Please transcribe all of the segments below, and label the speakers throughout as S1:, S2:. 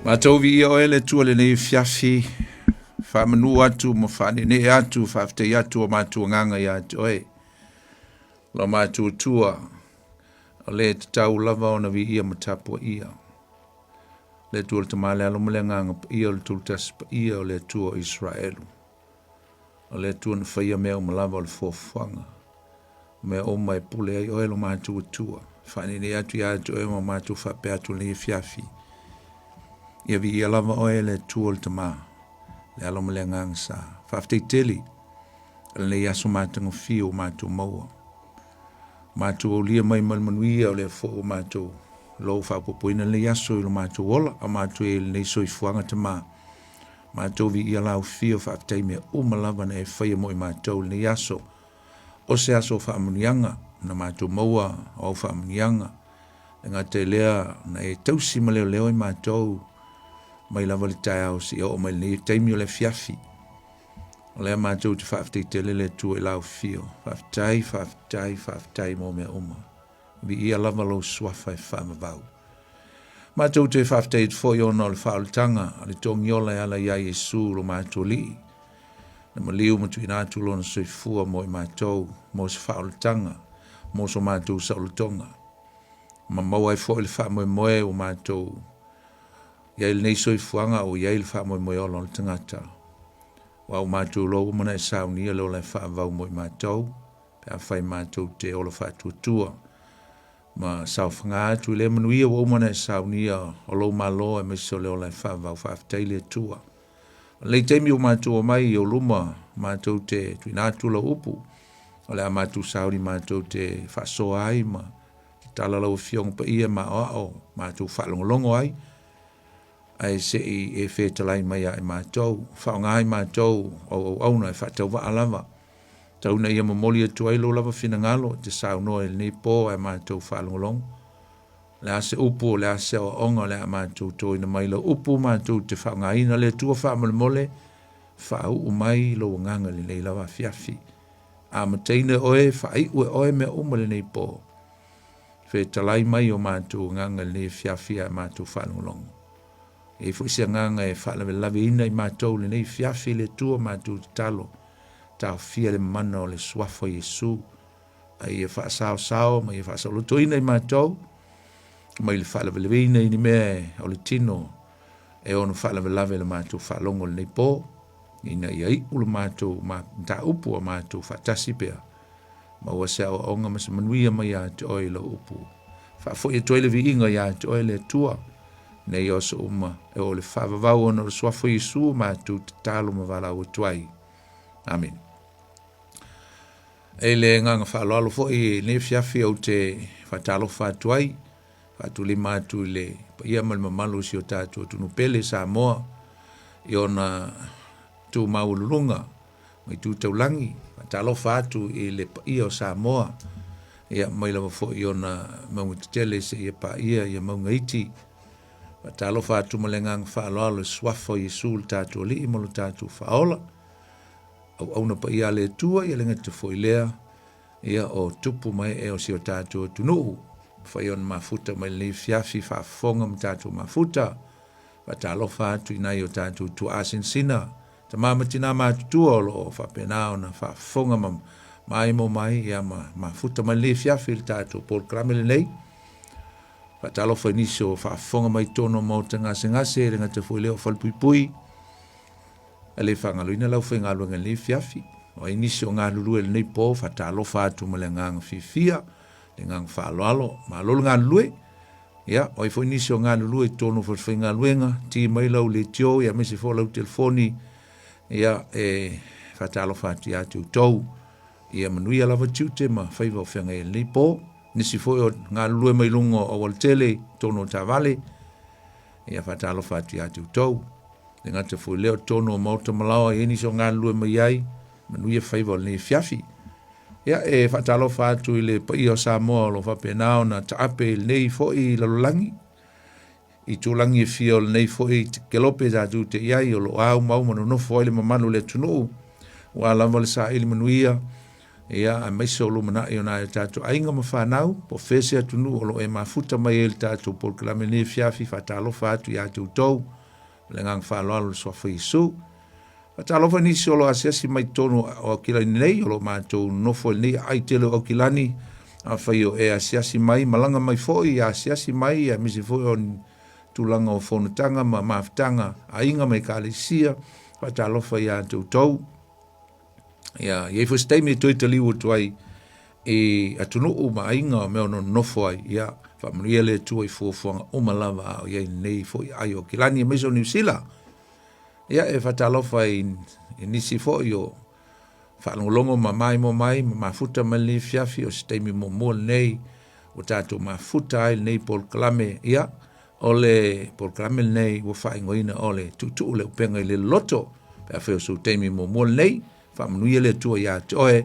S1: Matou viia oe le Atua i lenei afiafi, faamanu atu ma faaneenee atu, faafetai atu o matou agaga ia te oe. Lo matou Atua, o le tatau lava ona viia ma tapuaia. Le Atua le Tama le Alo ma le Agaga Paia o le Tulutasi Paia o le Atua o Isaraelu. O le Atua na faia mea uma lava o le fuafuaga. O mea uma e pule ai oe lo matou Atua. Faaneenee atu ia te oe ma matou faapea atu i lenei afiafi. Ia viia lava oe le Atua o le Tama, le Alo ma le Agaga Sa. Faafetai tele o lenei aso matagofie ua matou maua. Matou aulia mai ma le manuia o lea foi ua matou lou faaopoopoina lenei aso i lo matou ola, a matou i lenei soifuaga Tama. Matou viia laufia o faafetai mea uma lava na e faia mo i matou i lenei aso. O se aso o faamanuiaga, na matou maua o au faamanuiaga. E gata i lea, na e tausi ma leoleo i matou mai lava le taeao seia oo mai lenei taimi o le afiafi. O lea matou te faafetai tele le Atua i lau afio. Faafetai, faafetai, faafetai mo mea uma. Viia lava lou suafa e faavavau. Matou te faafetai atu foi ona o le faaolataga a le togiola e ala iā Iesu lo matou Alii. Na maliu ma tuuina atu lona soifua mo i matou, mo se faaolataga, mo so matou saolotoga. Ma maua ai foi le faamoemoe ua matou i ai lenei soifuaga ua i ai le faamoemoe ola o le tagata. Aua ua matou iloa ua uma ona e saunia le ola e faavavau mo i matou, pe afai matou te ola faatuatua ma saofaga atu i lea manuia ua uma ona e saunia o lou Malo aemaise o le ola e faavavau. Faafetai le Atua. O lenei taimi ua matou omai i ou luma, matou te tuuina atu lau upu, o le a matou sauni matou te faasoa ai ma tatala lau Afioga Paia ma aoao matou faalogologo ai, ae se i e fetalai mai ia i matou, faaaoga ai matou au auauna e faatauvaa lava, tau ina ia momoli atu ai lou lava finagalo e te saunoa i lenei po ae matou faalogologo. O le a se upu, o le a se aoaoga o le a matou toina mai lau upu, matou te faaaogaina le Atua faamolemole, faauu mai lou agaga i lenei lava afiafi. Amataina e oe, faaiu e oe mea uma lenei po. Fetalai mai o matou agaga i lenei afiafi ae matou faalogologo. E i ai foi se agaga e faalavelaveina i matou lenei afiafi le Atua matou tatalo, taofia le mana o le suafa o Iesu, a ia faasaosao ma ia faasaolotoina i matou mai le faalavelaveina i ni mea o le tino e ono faalavelave le matou faalogo lenei po, ina ia iu le matou mataupu a matou faatasi pea maua se aoaoga ma se manuia mai ia te oe i lau upu. Faafoi atu ai le viiga ia te oe le Atua, nei o aso uma e oo le faavavau ona o le suafa o Iesu matou tatalo ma valaau atu ai. Amene. E le agaga faaaloalo foi i lenei afiafi ou te faatalofa atu ai, faatulima atu i le paia ma le mamalu o si o tatou atunuu pele Samoa i ona tu maualuluga ma itu taulagi. Faatalofa atu i le paia o Samoa, ia mai lava foi i ona mauga tetele seia paia ia mauga iti. Faatalofa atu ma le agaga faaaloalo i le suafa o Iesu le tatou Alii ma lo tatou Faaola. Auauna paia a le Atua, ia le gata foi lea, ia o tupu ma ee o si o tatou atunuu. Mafai ona mafuta mai lenei afiafi faafofoga ma tatou mafuta. Faatalofa atu i nai o tatou tuaa sinasina, tama ma tina matutua o lo o faapena ona faafofoga ma maaimo mai ia ma mafuta mai lenei afiafi i le tatou polokalame lenei. Faatalofa i nisi o faafofoga mai totonu o maota gasegase, le gata foi lea o falepuipui. E le faagaloina le aufaigaluega i lenei afiafi. O ai nisi o galulue i lenei po, faatalofa atu ma le agaga fiafia, le agaga faaaloalo, malo le galulue. Ia, o ai foi nisi o galulue i totonu o falefaigaluega, ti mai lau leitio, ia aemaise foi lau telefoni, ia, e faatalofa atu ia te outou. Ia manuia lava tiute ma faiva o feagai ai lenei po. Nisi foi o galulue mai luga o aualatele i totonu o taavale, ia faatalofa atu ia te outou. Le gata foi lea o totonu o maota ma laoa i ai nisi o galulue mai ai, manuia faiva o lenei afiafi. Ia, e faatalofa atu i le paia o Samoa o lo o faapena ona taape i lenei foi lalolagi, i tulagi e fia o lenei foi kelope tatou te i ai, o lo o aumau ma nonofo ai le mamalu o le atunuu, aua lava le saili manuia, Ia, aemaise o lumanai o nai o tatou aiga ma fanau, po o fea se atunuu o lo o e mafuta mai ai i le tatou polokalame i lenei afiafi, faatalofa atu ia te outou ma le agaga faaaloalo i le Suafa o Iesu. Faatalofa i nisi o lo o asiasi mai totonu o Aukilani nei, o lo o matou nonofo i lenei aai tele o Aukilani. Afai o e asiasi mai, malaga mai foi, ia asiasi mai, aemaise foi o tulaga o fonotaga ma mafutaga a aiga ma ekalesia. Faatalofa ia te outou. Ia, i ai foi se taimi e toe taliu atu ai i atunuu ma aiga o mea o nonofo ai. Ia, faamanuia le Atua i fuafuaga uma lava a o i ai nei foi aai o Aukilani aemaise o Niu Sila. Ia, e faatalofa i, i nisi foi o faalogologo ma maimoa mai ma mafuta mai lenei afiafi o se taimi muamua lenei ua tatou mafuta ai lenei polokalame. Ia, o le polokalame lenei ua faaigoaina o le Tuutuu le Upega i le Loloto. Pe afai o sou taimi muamua lenei, faamanuia le Atua ia te oe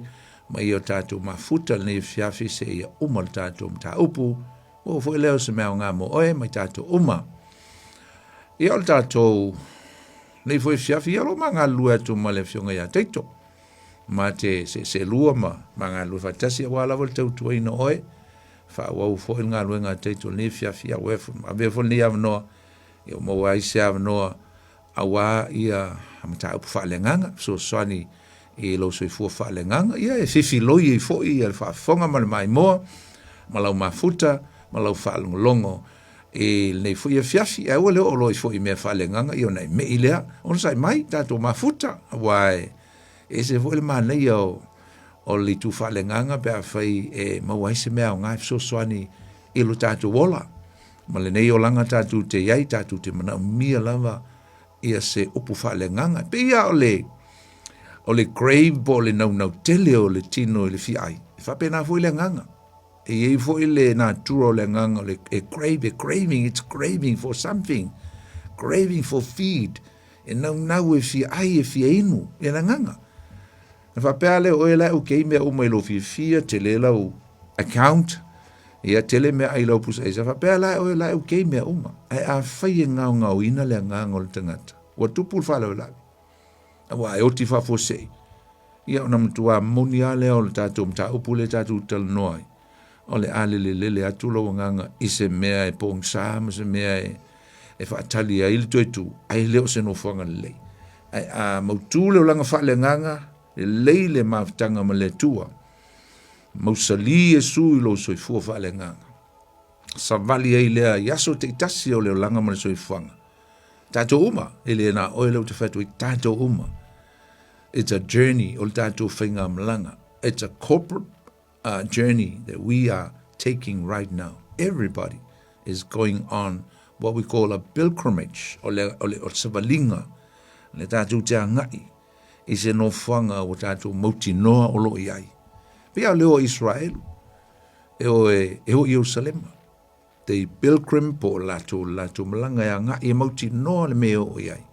S1: ma ia o tatou mafuta lenei afiafi seia uma le tatou mataupu. Maua foi lea o se mea aoga mo oe ma i tatou uma. Ia o le tatou nei foi afiafi, ia o lo o ma galulue atu ma le afioga ia Taito. Ma te seeseelua ma ma galulue faatasi aua lava le tautuaina o oe. Faaauau foi le galuega a Taito i lenei afiafi, ia ua avea foi lenei avanoa, ia ua maua ai se avanoa aua ia mataupu faaleagaga, fesoasoani i lou soifua faaleagaga, ia e fifiloi ai foi ia le faafofoga ma le maimoa, ma lau mafuta, ma lau faalogologo i lenei foi afiafi. Ae aua le oo loa foi i mea faaleagaga, ia ona e me'i lea, onosai mai, tatou mafuta, aua e ese foi le manaia o, o le itu faaleagaga pe afai e maua ai se mea aoga e fesoasoani i lo tatou ola. Ma lenei olaga tatou te i ai, tatou te manaomia lava ia se upu faaleagaga. E pei lava o le, o le crave po o le naunau tele o le tino i le fia ai. E faapena foi le agaga. E i ai foi le natura o le agaga o le e crave, e craving, it's craving for something, craving for feed. E naunau e fia ai, e fia inu, e le agaga. Na faapea lea o oe la e okay mea uma i lou fiafia, tele lau account, ia tele meaai i lau pusa aisa, faapea la oe la e okay mea uma. Ae afai e gaogaoina le agaga o le tagata, ua tupu le faalavelave, aua e oti faafuasei, ia ona matua moni lava lea o le tatou mataupu lea tatou talanoa ai, o le a lelelele atu lou agaga i se mea e pogisa ma se mea e, e faatali ai le toe tu, ae le o se nofoaga lelei. Ae a mautu le olaga faaleagaga, lelei le mafutaga ma le Atua, mausali Iesu i lou soifua faaleagaga. Savali ai lea i aso taitasi o le olaga ma le soifuaga. Tatou uma, e le na oe lea ou te fai atu ai, tatou uma. It's a journey o le tatou faigamalaga. It's a corporate journey that we are taking right now. Everybody is going on what we call a pilgrimage, o le, o le, o le savaliga, le tatou te agai i se nofoaga ua tatou mautinoa o lo o i ai. Pei a o le o Israelu, e o e, e o Ierusalema. They pilgrim po o latou, latou malaga e agai e mautinoa le mea e oo i ai.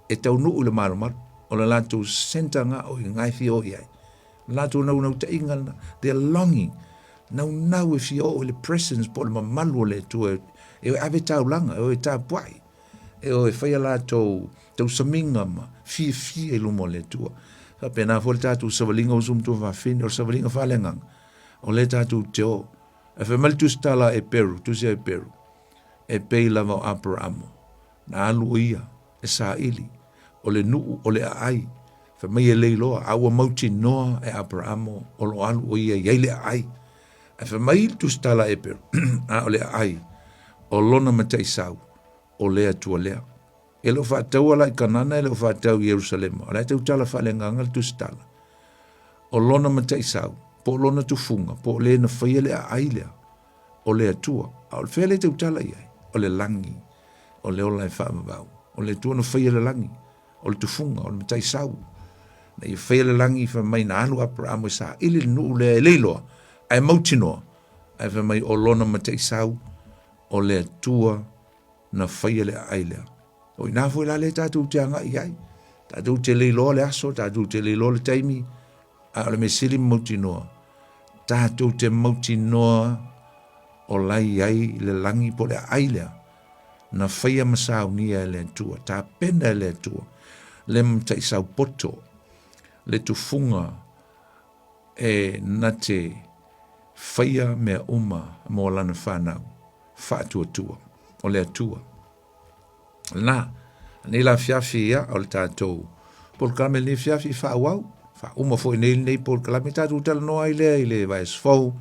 S1: E taunuu i le malumalu, o le latou centre nga o i ngai fia oo i ai. Latou naunautaiga lena, their longing, naunau e fia oo i le presence po o le mamalu o le Atua e o e ave taulaga, e o e tapuai, e o e fai a latou tausamiga ma fiafia i luma o le Atua. Faapena foi le tatou savaliga uso ma tuafafine, o le savaliga faaleagaga, o lea tatou te o. E fai mai le tusitala a Eperu, tusi a Eperu, e pei lava o Aperamo, na alu o ia e saili, o le nuu o le aai, fai mai e le iloa, a ua mautinoa e Aperamo o lo o alu o ia i ai le aai. Ae fai mai le tusitala a Eperu, a o le aai, o lona mataisau, o le Atua lea. E le o faataua la i Kanana, e le o faatau i Ierusalema, o la e tautala faaleagaga le tusitala. O lona mataisau, po o lona tufuga, po o le na faia le aai lea, o le Atua. A o le fea lea e tautala i ai? O le lagi, o le ola e faavavau. O le Atua na faia le lagi, o le tufuga, o le mataisau. Na ia faia le lagi, fai mai na alu Aperamo e saili le nuu lea e le iloa, ae mautinoa, ae fai mai o lona mataisau, o le Atua na faia le aai lea. O i ina foi la lea tatou te agai i ai. Tatou te le iloa le aso, tatou te le iloa le taimi, a o le mea sili ma mautinoa, tatou te mautinoa o la i ai le lagi po o le aai lea na faia ma saunia e le Atua, tapena e le Atua, le mataisau poto, le tufuga. E na te faia mea uma mo lana fanau faatuatua, o le Atua. Na, nei la afiafi ia, o le tatou polokalame lenei afiafi faaauau, faauma foi nei lenei polokalame, tatou talanoa ai lea i le vaiaso fou,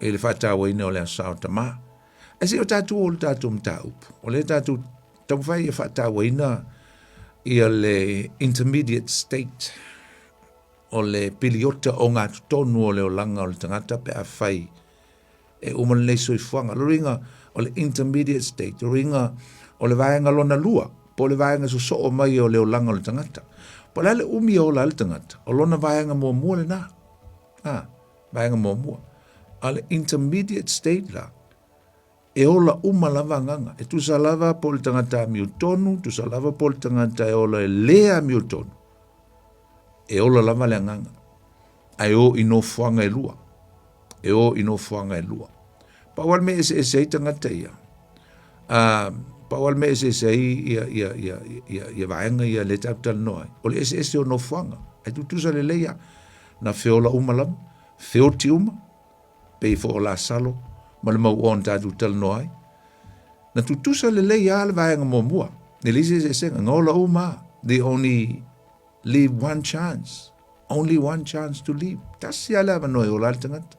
S1: i le faatauaina o le Aso Sa o Tama. Ae se i o tatou o le tatou mataupu, o lea tatou taumafai ia faatauaina ia le intermediate state, o le piliota ogatotonu o le olaga o le tagata pe afai e uma lenei soifuaga. Lona uiga, o le intermediate state, lona uiga, o le vaega lona lua, po o le vaega sosoo mai o le olaga o le tagata. Po o le a le umi e ola ai le tagata, o lona vaega muamua lena. A, vaega muamua. A o le intermediate state la, e ola uma lava agaga. E tusa lava po o le tagata amiotonu, tusa lava po o le tagata e ola e le amiotonu. E ola lava le agaga, ae o i nofoaga e lua. E o i nofoaga e lua. Pau lava le mea e eseese ai tagata ia, pau lava le mea e eseese ai ia, ia, ia, ia, ia vaega ia lea tatou talanoa ai, o le eseese o nofoaga. Ae tutusa lelei lava. Na feola uma lava, feoti uma, pei foi o Lasalo ma le mauoa na tatou talanoa ai. Na tutusa lelei lava le vaega muamua, e leai se eseesega, na ola uma lava. They only live one chance, only one chance to live. Tasi lava le avanoa e ola ai le tagata.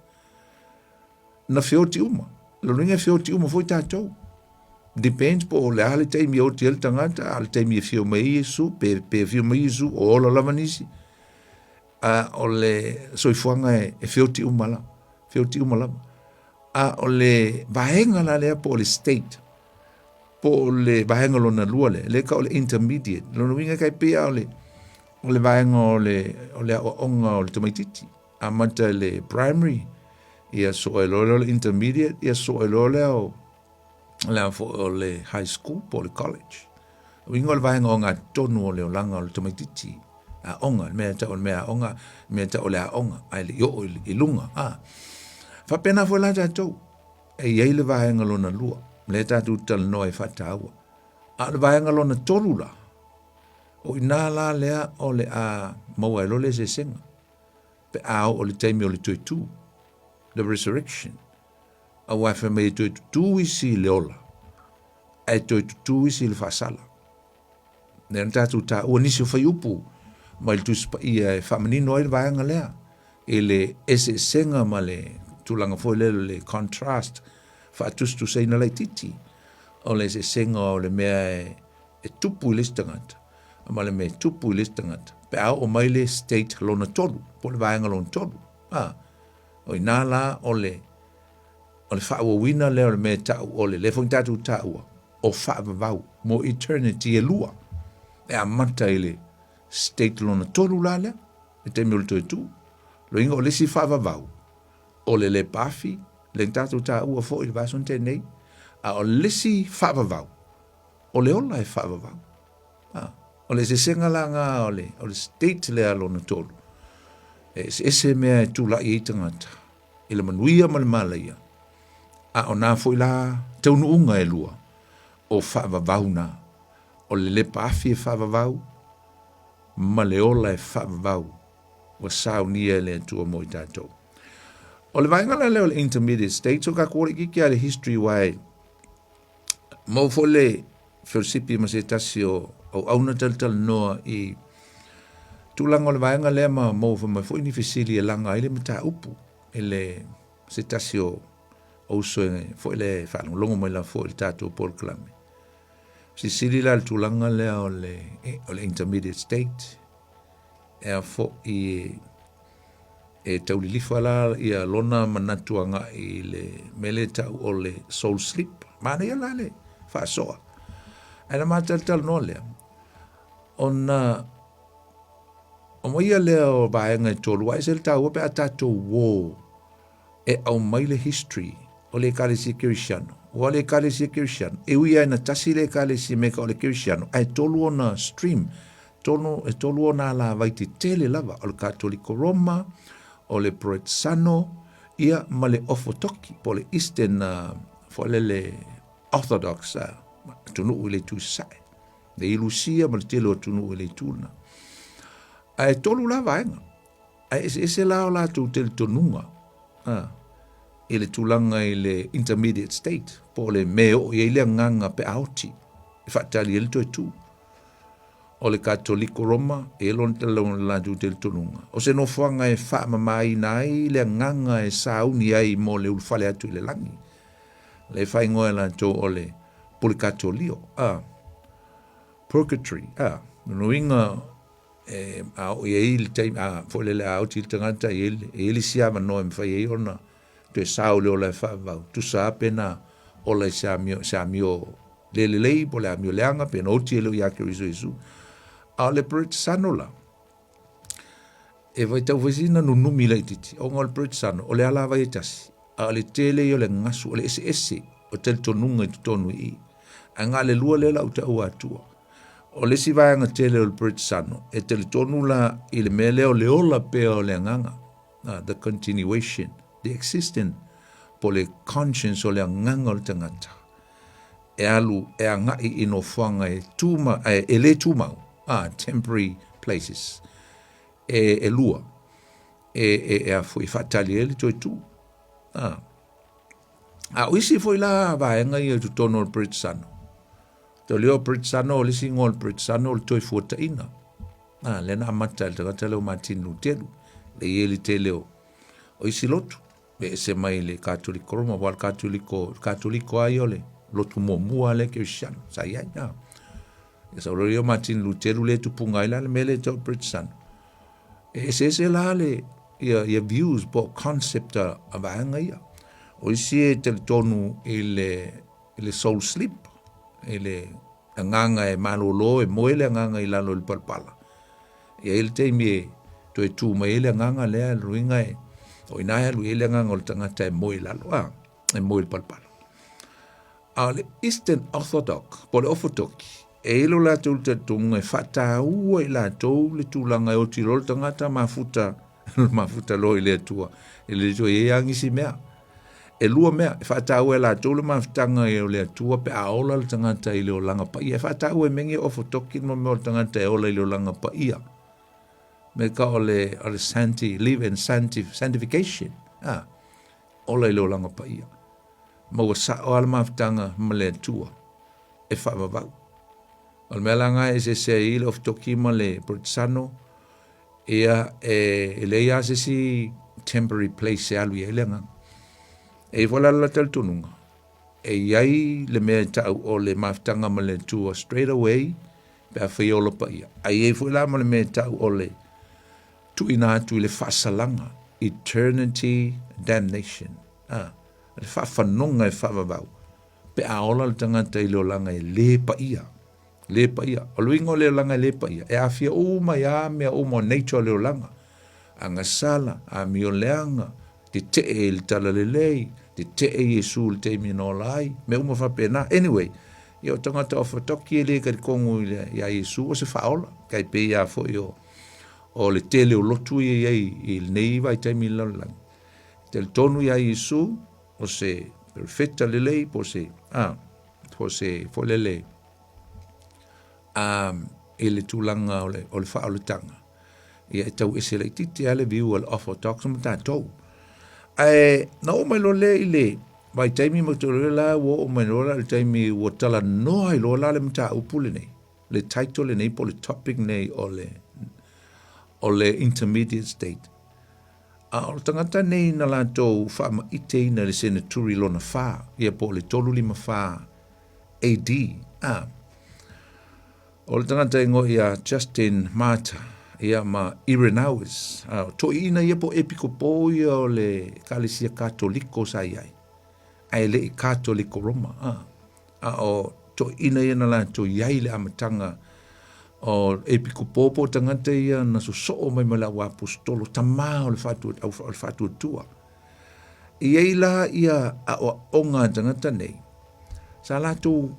S1: Na feoti uma, lona uiga e feoti uma foi tatou. Depends po o le a le taimi e oti ai le tagata, a le taimi e afio mai ai Iesu, pe, pe afio mai Iesu, o ola lava nisi. A o le soifuaga e, e feoti uma la, feoti uma lava. A o le vaega la lea po o le state, po o le vaega lona lua lea, lea ka o le intermediate. Lona uiga kai pei o le, o le vaega o le, o le aoaoga o le tamaitiiti. Amata i le primary, ia soo ai loa lea o le intermediate, ia soo ai loa lea o, le a foi o le high school po o le college. Uiga o le vaega ogatotonu o le olaga o le tamaitiiti, aoga, le mea e tau o le mea aoga, le mea e tau o le aoga, ae le i oo i luga. A. Faapena foi la tatou, e i ai le vaega lona lua, lea tatou te talanoa e faataua. A o le vaega lona tolu la, o i ina la lea o le a maua ai loa le eseesega, pe a oo i le taimi o le toe tu, the resurrection. Aua e fai mai e toe tutū isi i le ola, ae toe tutū isi i le faasala. Lea na tatou taua nisi o fuaiupu mai le Tusi Paia e faamanino ai le vaega lea i le eseesega ma le tulaga foi lea o le contrast faatusatusaina laitiiti o le eseesega o le mea e, e tupu i le isi tagata ma le mea e tupu i le isi tagata pe a oo mai le state lona tolu po o le vaega lona tolu. A, o i ina la o le o le faaauauina lea o le mea e tau o le, lea foi na tatou taua, o faavavau mo eternity e lua. E amata i le state lona tolu la lea, le taimi o le toe tu. Loiga o le isi faavavau, o le lepa afi, lea na tatou taua foi i le vaiaso na tea nei, a o le isi faavavau, o le ola e faavavau. A, o le eseesega la nga o le, o le state lea lona tolu, e eseese mea e tulai ai tagata, i le manuia ma le malaia, a o nā foi la taunuuga e lua, o faavavau nā, o le lepa afi e faavavau, ma le ola e faavavau, ua saunia e le Atua mo i tatou. O le vaega la lea o le intermediate state, so tatou ola itiiti lava i le history aua e maua foi le felosipi ma se tasi o auauna talatalanoa i tulaga o le vaega lea ma maua mai foi ni fesili e laga ai le mataupu i le se tasi o uso e foi le faalogologo mai lava foi i le tatou polokalame. Silisili la le tulaga lea o le, o le intermediate state e a foi e, e tau lilifa la ia lona manatu agai i le mea lea e tau o le soul sleep. Manaia la le faasoa. Ae na matalatalanoa lea, ona aumaia lea o vaega e tolu, aua e ese le taua pe a tatou uo e aumai le history o le Ekalesia Kerisiano. Aua o le Ekalesia Kerisiano, e ui lava ina tasi le Ekalesia me ka o le Kerisiano, ae tolu ona stream, tolu, e tolu ona alavai tetele lava, o le Katoliko Roma, o le Proetsano, ia ma le Ofotoki, po o le Eastern uh, foi lele Orthodox uh, atunuu i le itu sasae. Le i Lusia ma le tele o atunuu i le itu lena. Ae tolu la vaega. Ae eseese la o latou talitonuga a, i le tulaga i le intermediate state, po o le mea e oo i ai le agaga pe a oti, e faatali ai le toe tu. O le Katoliko Roma, e i ai lona latou talitonuga, o se nofoaga e faamamaina ai le agaga e sauni ai mo le ulufale atu i le lagi. Le faaigoa e latou o le Pulikatolio, a, purgatory, a, lona uiga e, a oo i ai le taimi, a, foi lele a oti le tagata, e i ai le isi avanoa e mafai ai ona toe sao i le ola e faavavau, tusa lava pe na ola i se amio, se amio le lelei po o le amio leaga pe na oti e le o ia Keriso Iesu. A o le Peritsano la, e faitau foi sina nunumi laitiiti, ona o le Peritsano, o le alavai e tasi, a o le tele ia o le gasu, o le eseese o talitonuga i totonu i i. Ae na o le lua lea o le a ou taua atua. O le isi vaega tele o le Peritsano, e talitonu la i le mea lea o le ola pea o le agaga, the continuation, the existence, po o le conscience o le agaga o le tagata, e alu e agai i nofoaga e tuma, e, e le tumau, temporary places, e, e lua, e, e, e a foi, e faatali ai le toe tu. A o isi foi la vaega ia i totonu o le Peritsano, Te leo Britsano, o le isi igoa o le Britsano o le Toefuataiga. A, lea na amata e le tagata lea o Martin Luteru, le i ai le tele o, o isi lotu, e ese mai le Katoliko Roma, aua o le Katoliko, Katoliko lava ia o le lotu muamua lea kerisiano, sa i ai. A. Ia sa o ia Martin Luteru lea e tupuga ai la le mea lea e tau Britsano. E eseese la le, ia, ia views po o concept a, a vaega ia. O isi e talitonu i le, i le soul sleep, i le agaga e malolo, e moe le agaga i lalo i le palapala. E i ai le taimi e toe tū mai ai le agaga lea, le uiga e, o i ina e alu i ai le agaga o le tagata e moe i lalo, a, e moe i le palapala. A o le Eastern Orthodox, po o le Ofotoki, e i ai lo latou talitonuga e faataua i latou le tulaga e oti loa le tagata mafuta, mafuta loa i le Atua, e le toe i ai lava nisi mea. E lua mea, e faataua e latou le mafutaga o le Atua pe a ola le tagata i le olaga paia. E faataua e mea nei ofotoki le mea o le tagata e ola i le olaga paia. Me ka o le, o le santi, live in santi, sanctification. Ah, ola i le olaga paia. Ma ua sao lava le mafutaga ma le Atua e faavavau. O le mea la lena e eseese ai le ofotoki ma le Britsano, Ia, e, e leai lava se isi temporary place e alu i ai le agaga. E i ai foi la le talitonuga, e i ai le mea e tau o le mafutaga ma le Atua straight away pe afai e ola paia. Ae i ai foi la ma le mea e tau o le tuuina atu i le faasalaga, eternity damnation, ah, le faafanoga e faavavau pe a ola le tagata i le olaga e le paia. Le paia. O le uiga o le olaga e le paia, e aafia uma ai a mea uma o nature o le olaga. Agasala, amio leaga, tetee i le talalelei, tetee Iesu i le taimi na ola ai, mea uma faapena. Anyway, ia o tagata ofotoki e le talitonu i le, iā Iesu o se faaola, tai pei lava foi o, o le tele o lotu ia i ai i lenei vaitaimi i le lalolagi. Talitonu iā Iesu o se perofeta lelei po o se, a, po o se foi lele, um, i le tulaga o le, o le faaolataga, ia e tau ese laitiiti lava le view a le Orthodox ma tatou. Ae na oo mai loa lea i le vaitaimi ma te la ua oo mai loa la i le taimi ua talanoa ai loa la le mataupu lenei, le title lenei po o le topic nei o le, o le intermediate state. A o le tagata nei na latou faamaiteina i le seneturi lona fa, ia po o le 354 AD, a. O le tagata e ingoa ia Justin Martyr, ia ma Irenaeus, a, o toeaiina ia po o epikopo ia o le Ekalesia Katoliko sa i ai, ae le i Katoliko Roma, a. A o toeaiina ia na latou i ai i le amataga o epikopo po o tagata ia na sosoo mai ma le auaposetolo, tama o le faatuatua. E i ai la ia aoaoga a tagata nei, sa latou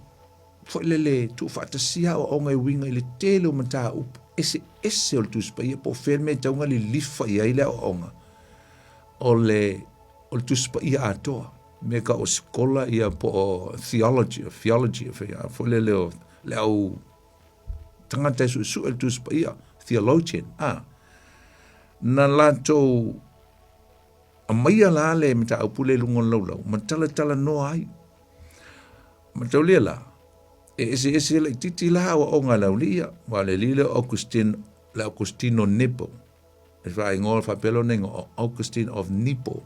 S1: foi lele tuufaatasia aoaoga e uiga i le tele o mataupu eseese o le Tusi Paia po o fea le mea e tatau ona lilifa i ai le aoaoga o le o le Tusi Paia atoa. Mea ka o sikola ia po o theology, theology foi lele o le au tagata e suesue le Tusi Paia, theologian, a. Na latou aumaia la le mataupu lea i luga o le laulau ma talatalanoa ai. Mataulia la, e eseese laitiiti la aoaoga a le aualii ia, aua o le alii lea o Augustine, le Augustino Nepo, e faaigoa faapea lona igoa o Augustine of Nepo.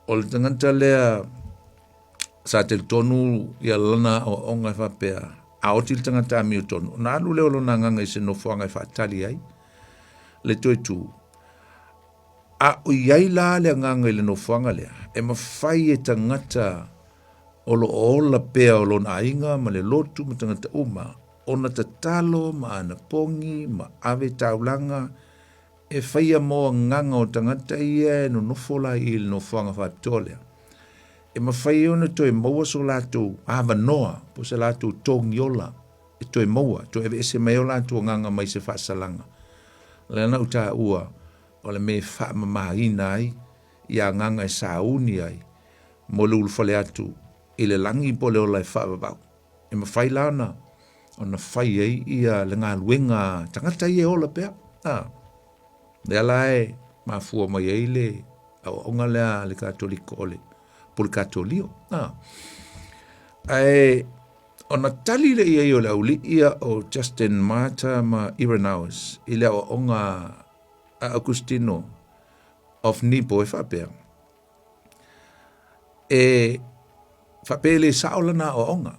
S1: O le tagata lea sa talitonu ia lana aoaoga e faapea, a oti le tagata amiotonu, ona alu lea o lona agaga i se nofoaga e faatali ai le toe tu. A o i ai la le agaga i le nofoaga lea, e mafai e tagata o lo o ola pea o lona aiga ma le lotu ma tagata uma ona tatalo ma anapogi ma ave taulaga e faia mo agaga o tagata ia e nonofo la i le nofoaga faapitoa lea, e mafai ai ona toe maua so latou avanoa po o se latou togiola e toe maua, e toe aveese mai ai o latou agaga mai se faasalaga. Lea na ou taua o le mea e faamamaina ai ia agaga e sauni ai mo le ulufale atu i le lagi po o le ola e faavavau. E mafai la ona ona fai ai ia le galuega a tagata ia e ola pea. A, lea la e mafua mai ai le aoaoga lea a le Katoliko o le Pulikatolio. A, ae ona tali lea i ai o le aualii ia o Justin Martyr ma Irenaeus i le aoaoga a Augustino of Nipo e faapea, E faapea e le sao lana aoaoga,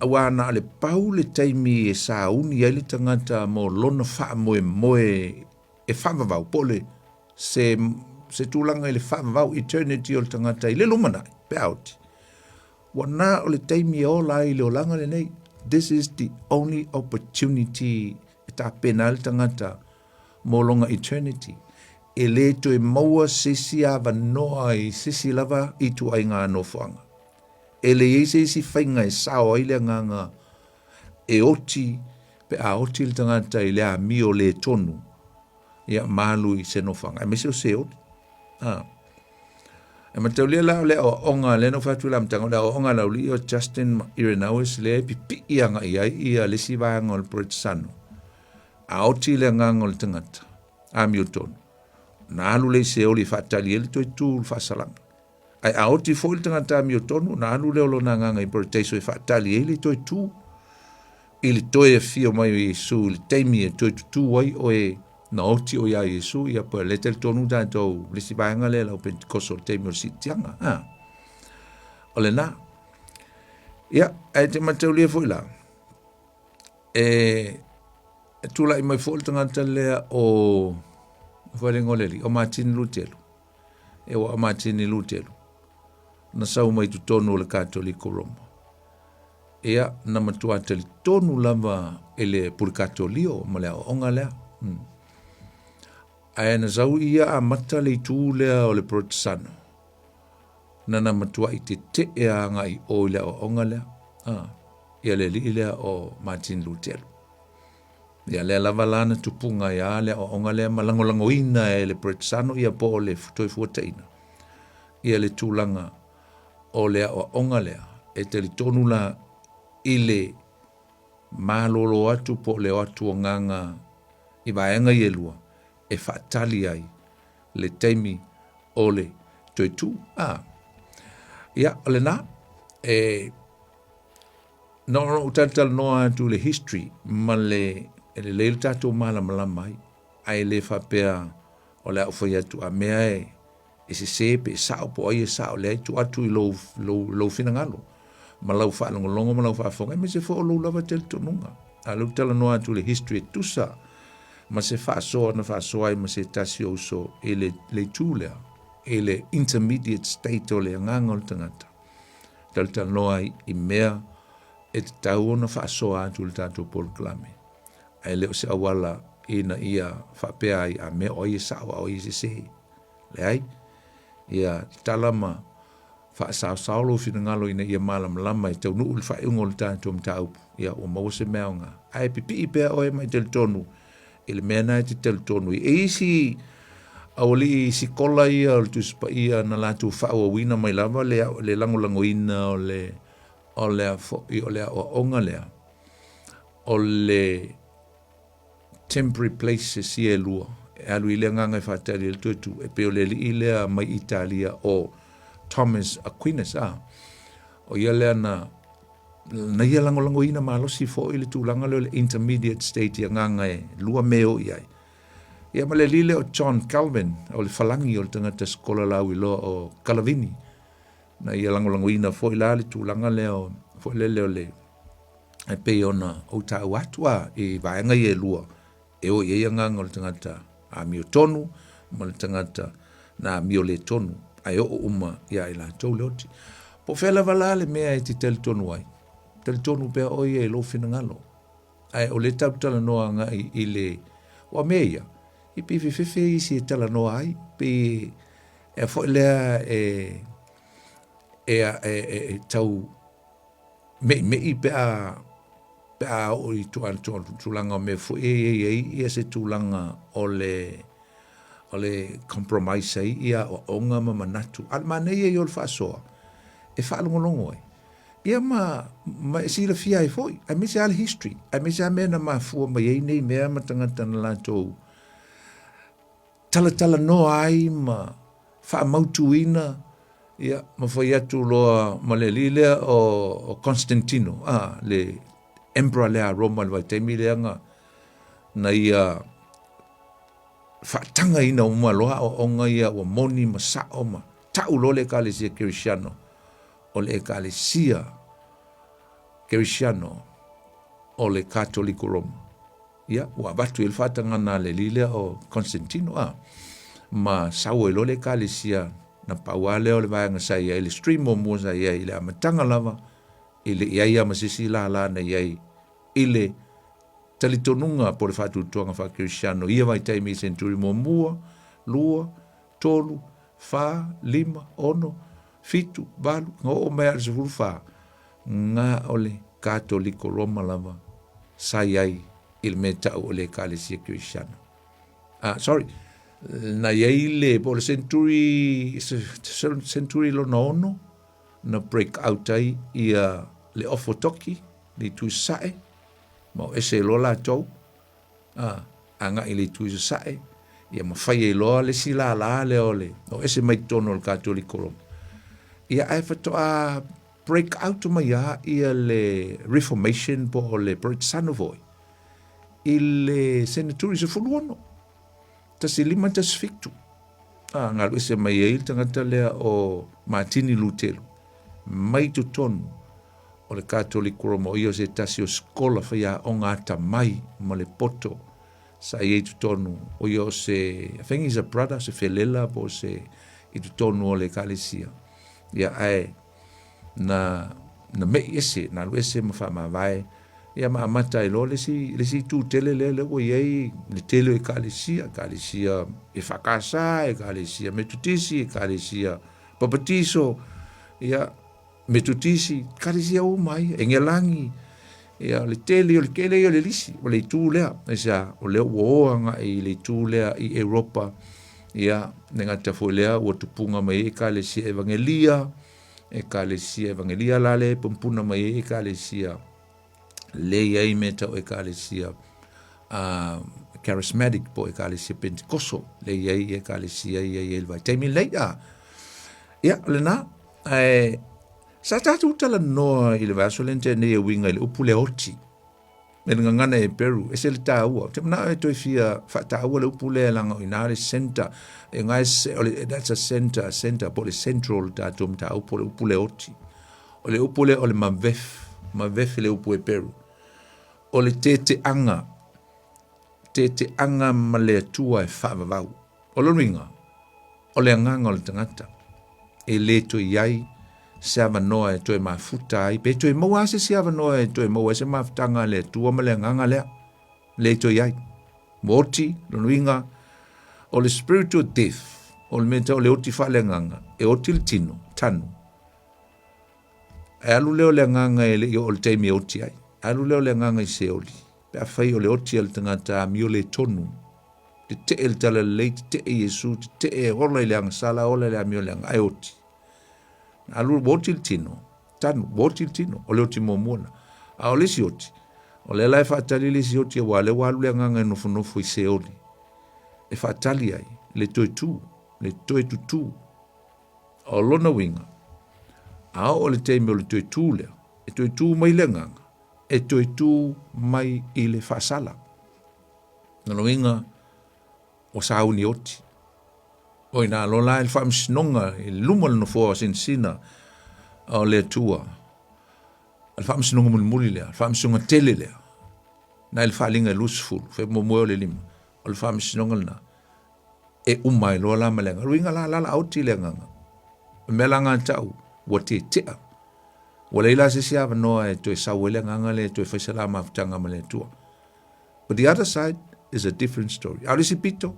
S1: aua na o le pau le taimi e sauni ai le tagata mo lona faamoemoe e faavavau, po o le se, se tulaga i le faavavau, eternity o le tagata i le lumanai, pe a oti. Ua na o le taimi e ola ai i le olaga lenei. This is the only opportunity e tapena ai le tagata mo lona eternity. E le toe maua se isi avanoa i se isi lava ituaiga nofoaga. E leai se isi faiga e sao ai le agaga e oti pe a oti le tagata i le amio le tonu, ia ma alu i se nofoaga, aemaise o Seoli. Ah. E mataulia la o le aoaoga lea na ou fai atu i le amataga, o le aoaoga a le aualii o Justin Irenaeus lea e pipii agai i ai ia le isi vaega o le Poroitesano. A oti le agaga o le tagata, amiotonu, ona alu lea i Seoli e faatali ai le toe tu i le faasalaga. Ae a oti foi le tagata amiotonu, ona alu lea o lona agaga i Parataiso e faatali ai le toe tu i le toe afio mai o Iesu i le taimi e toe tutū ai oe na oti oe iā Iesu, ia po o lea e talitonu tatou le isi vaega lea le au Pentekoso o le taimi o le siitiaga. A, o lena. Ia, ae te mataulia foi la, e, e tulai mai foi le tagata lea o foi le igoa o le alii, o Matini Lutelu. E ua o Matini Lutelu, na sau mai totonu o le Katoliko Roma. Ia, na matua talitonu lava i le Pulikatolio ma le aoaoga lea. Hmm. Ae na sau ia amata le itu lea o le Protesano. Na na matuai tete'e agai i o i le aoaoga lea. Ah, ia le alii lea o Martin Lutelu. Ia lea lava la na tupuga ai lava le aoaoga lea ma lagolagoina e le Protesano ia po o le toe fuataina ia le tulaga o le aoaoga lea e talitonu la i le malolo atu po o le o atu agaga i vaega ia e lua e faatali ai le taimi o le toe tu. Ah. Ia, o lena, e na ona ou talatalanoa atu i le history ma le e lelei le tatou malamalama ai, ae le faapea o le a ou fai atu a mea e e sese pe e sao po o ai e sao, leai, tuu atu i lou, lou, lou finagalo ma lau faalogologo ma lau faafofoga, aemaise foi o lou lava talitonuga. A o lea ou te talanoa atu i le history e tusa ma se faasoa na faasoa ai ma se tasi o uso i le, le itu lea, i le intermediate state o le agaga o le tagata. Talatalanoa ai i mea e tatau ona faasoa atu i le tatou polokalame, ae le o se auala ina ia faapea ai a mea o ai e sao a o ai e sese. Leai, ia tatala ma faasaosao lou finagalo ina ia malamalama e taunuu i le faaiuga o le tatou mataupu, ia ua maua se mea aoga. Ae pipii pea oe ma e talitonu i le mea lena e te talitonu ai. E i ai isi aualii sikola ia o le Tusi Paia na latou faaauauina mai lava le, le lagolagoina o le, o le, foi, o le aoaoga lea, o le temporary places ia e lua. E alu i le agaga e faatali ai le toe tu, e pei o le alii lea mai Italia o Thomas Aquinas, a. O ia lea na na ia lagolagoina malosi foi le tulaga lea o le intermediate state i agaga e lua mea e o i ai. Ia ma le alii lea o John Calvin, o le falagi o le tagata sekola lauiloa o Kalavini, na ia lagolagoina foi la le tulaga lea o foi lele o le e pei ona ou taua atu a i vaega ia e lua e o i ai agaga o le tagata amiotonu ma le tagata na amio le tonu, ae oo uma iā i latou le oti. Po o fea lava la le mea e te talitonu ai, talitonu pea oe ia i lou finagalo. Ae o lea tatou te talanoa agai i le, aua o mea ia, e pei e fefefe isi e talanoa ai, pei e foi lea e e, e, e, e tau meʻimeʻi pe a pe a oo i tulaga o mea foi e i ai ia se tulaga o le o le compromise ai ia aoaoga ma manatu. A o le manaia ia o le faasoa e faalogologo ai ia ma, ma e silafia ai foi, aemaise lava le history, aemaise lava mea na mafua mai ai nei mea ma tagata na latou talatalanoa ai ma faamautuina ia ma fai atu loa ma le alii lea o, o Constantino, ah, le emperor lea a Roma i le vaitaimi lea na, na ia faatagaina uma loa aoaoga ia ua moni ma sao ma tau loa le Ekalesia Kerisiano o le Ekalesia Kerisiano o le Katoliko Roma. Ia, ua avatu i ai le faatagana a le alii lea o Constantino, a, ma sau ai loa le Ekalesia, na pau lava lea o le vaega sa i ai, le stream muamua sa i ai i le amataga lava, e le i ai lava ma se isi lala na i ai i le talitonuga po o le faatuatuaga faakerisiano i ia vaitaimi i senturi muamua, lua, tolu, fa, lima, ono, fitu, valu, na oo mai lava i le 14, na o le Katoliko Roma lava sa i ai i le mea tau o le Ekalesia Kerisiano. Ah, sorry, na i ai le, po o le century, century lona ono, na break out ai ia le Ofotoki, le itu i sasae, ma o ese loa latou, a, agai i le itu i sasae, ia ma fai ai loa le isi lālā lea o le, o ese mai totonu o le Katoliko Roma. Ia ae faatoa break out mai lava ia le Reformation po o le Protestanto foi i le seneturi 16, 1517. A, na alu ese mai ai le tagata lea o Matini Lutelu mai totonu o le Katoliko Roma, o ia o se tasi o sikola faiaoga atamai ma le poto sa i ai totonu, o ia o se, I think he's a brother, se felela po o se i totonu o le ekalesia. Ia, ae na, na meʻi ese, na alu ese ma faamavae, ia ma amata ai loa le isi, le isi itu tele lea, lea ua i ai le tele o ekalesia, ekalesia EFKS, ekalesia Metotisi, ekalesia Papatiso, ia, Metotisi, ekalesia uma ia, Engelani, ia, o le tele, o le tele ia o le lisi, o le itu lea, aisea, o lea ua o agai i le itu lea i Europa, ia, le gata foi lea ua tupuga mai ai ekalesia Evangelia, ekalesia Evangelia la lea e pupuna mai ai ekalesia lea i ai mea tau ekalesia charismatic po o ekalesia Pentekoso lea i ai ekalesia ia i ai le vaitaimi lenei. A, ia, o lena, ae sa tatou talanoa i le vaiaso lea na tea nei e uiga i le upu lea oti. Me le gagana Heperu, ese le taua. Ou te manao e toe fia faataua le upu lea leaga o i ina le center. E nga e, o le, that's a center, center, po o le central le tatou mataupu, o le upu lea oti. O le upu lea o le mavef, mavef le upu Heperu. O le teteaga, teteaga ma le Atua e faavavau. O lona uiga, o le agaga o le tagata e le toe i ai se avanoa e toe mafuta ai, pe toe maua lava se isi avanoa e toe maua ai se mafutaga a le Atua ma le agaga lea, le toe i ai. Ua oti, lona uiga, o le spiritual death, o le mea tau o le oti faaleagaga, e oti le tino, tanu. Ae alu lea o le agaga e le i oo i le taimi e oti ai. Alu lea o le agaga i Seoli, pe afai o le oti a le tagata amio le tonu, tetee le talalelei, tetee Iesu, tetee ola i le agasala, ola i le amio leaga, ae oti. Alu ua oti le tino, tanu, ua oti le tino, o le oti muamua lena. A o le isi oti, o lea la e faatali le isi oti aua o lea ua alu le agaga e nofonofo i Seoli. e faatali ai le toe tu, le toe tutū. O lona uiga, a oo le taimi o le toe tu lea, e toe tu mai le agaga, e toe tu mai i le faasala. Lona uiga, ua sauni oti. O ina loa la i le faamasinoga i luma o le nofoa sinasina o le Atua. O le faamasinoga mulimuli lea, le faamasinoga tele lea. Na i le faaaliga e 20, fai muamua o le lima, o le faamasinoga lena. E uma ai loa la ma le agaga. O le uiga la, la la oti le agaga. O le mea la gata'u, ua tete'a. Ua leai la se isi avanoa e toe sau ai le agaga lea e toe fai se la mafutaga ma le Atua. But the other side is a different story. A o le isi pito,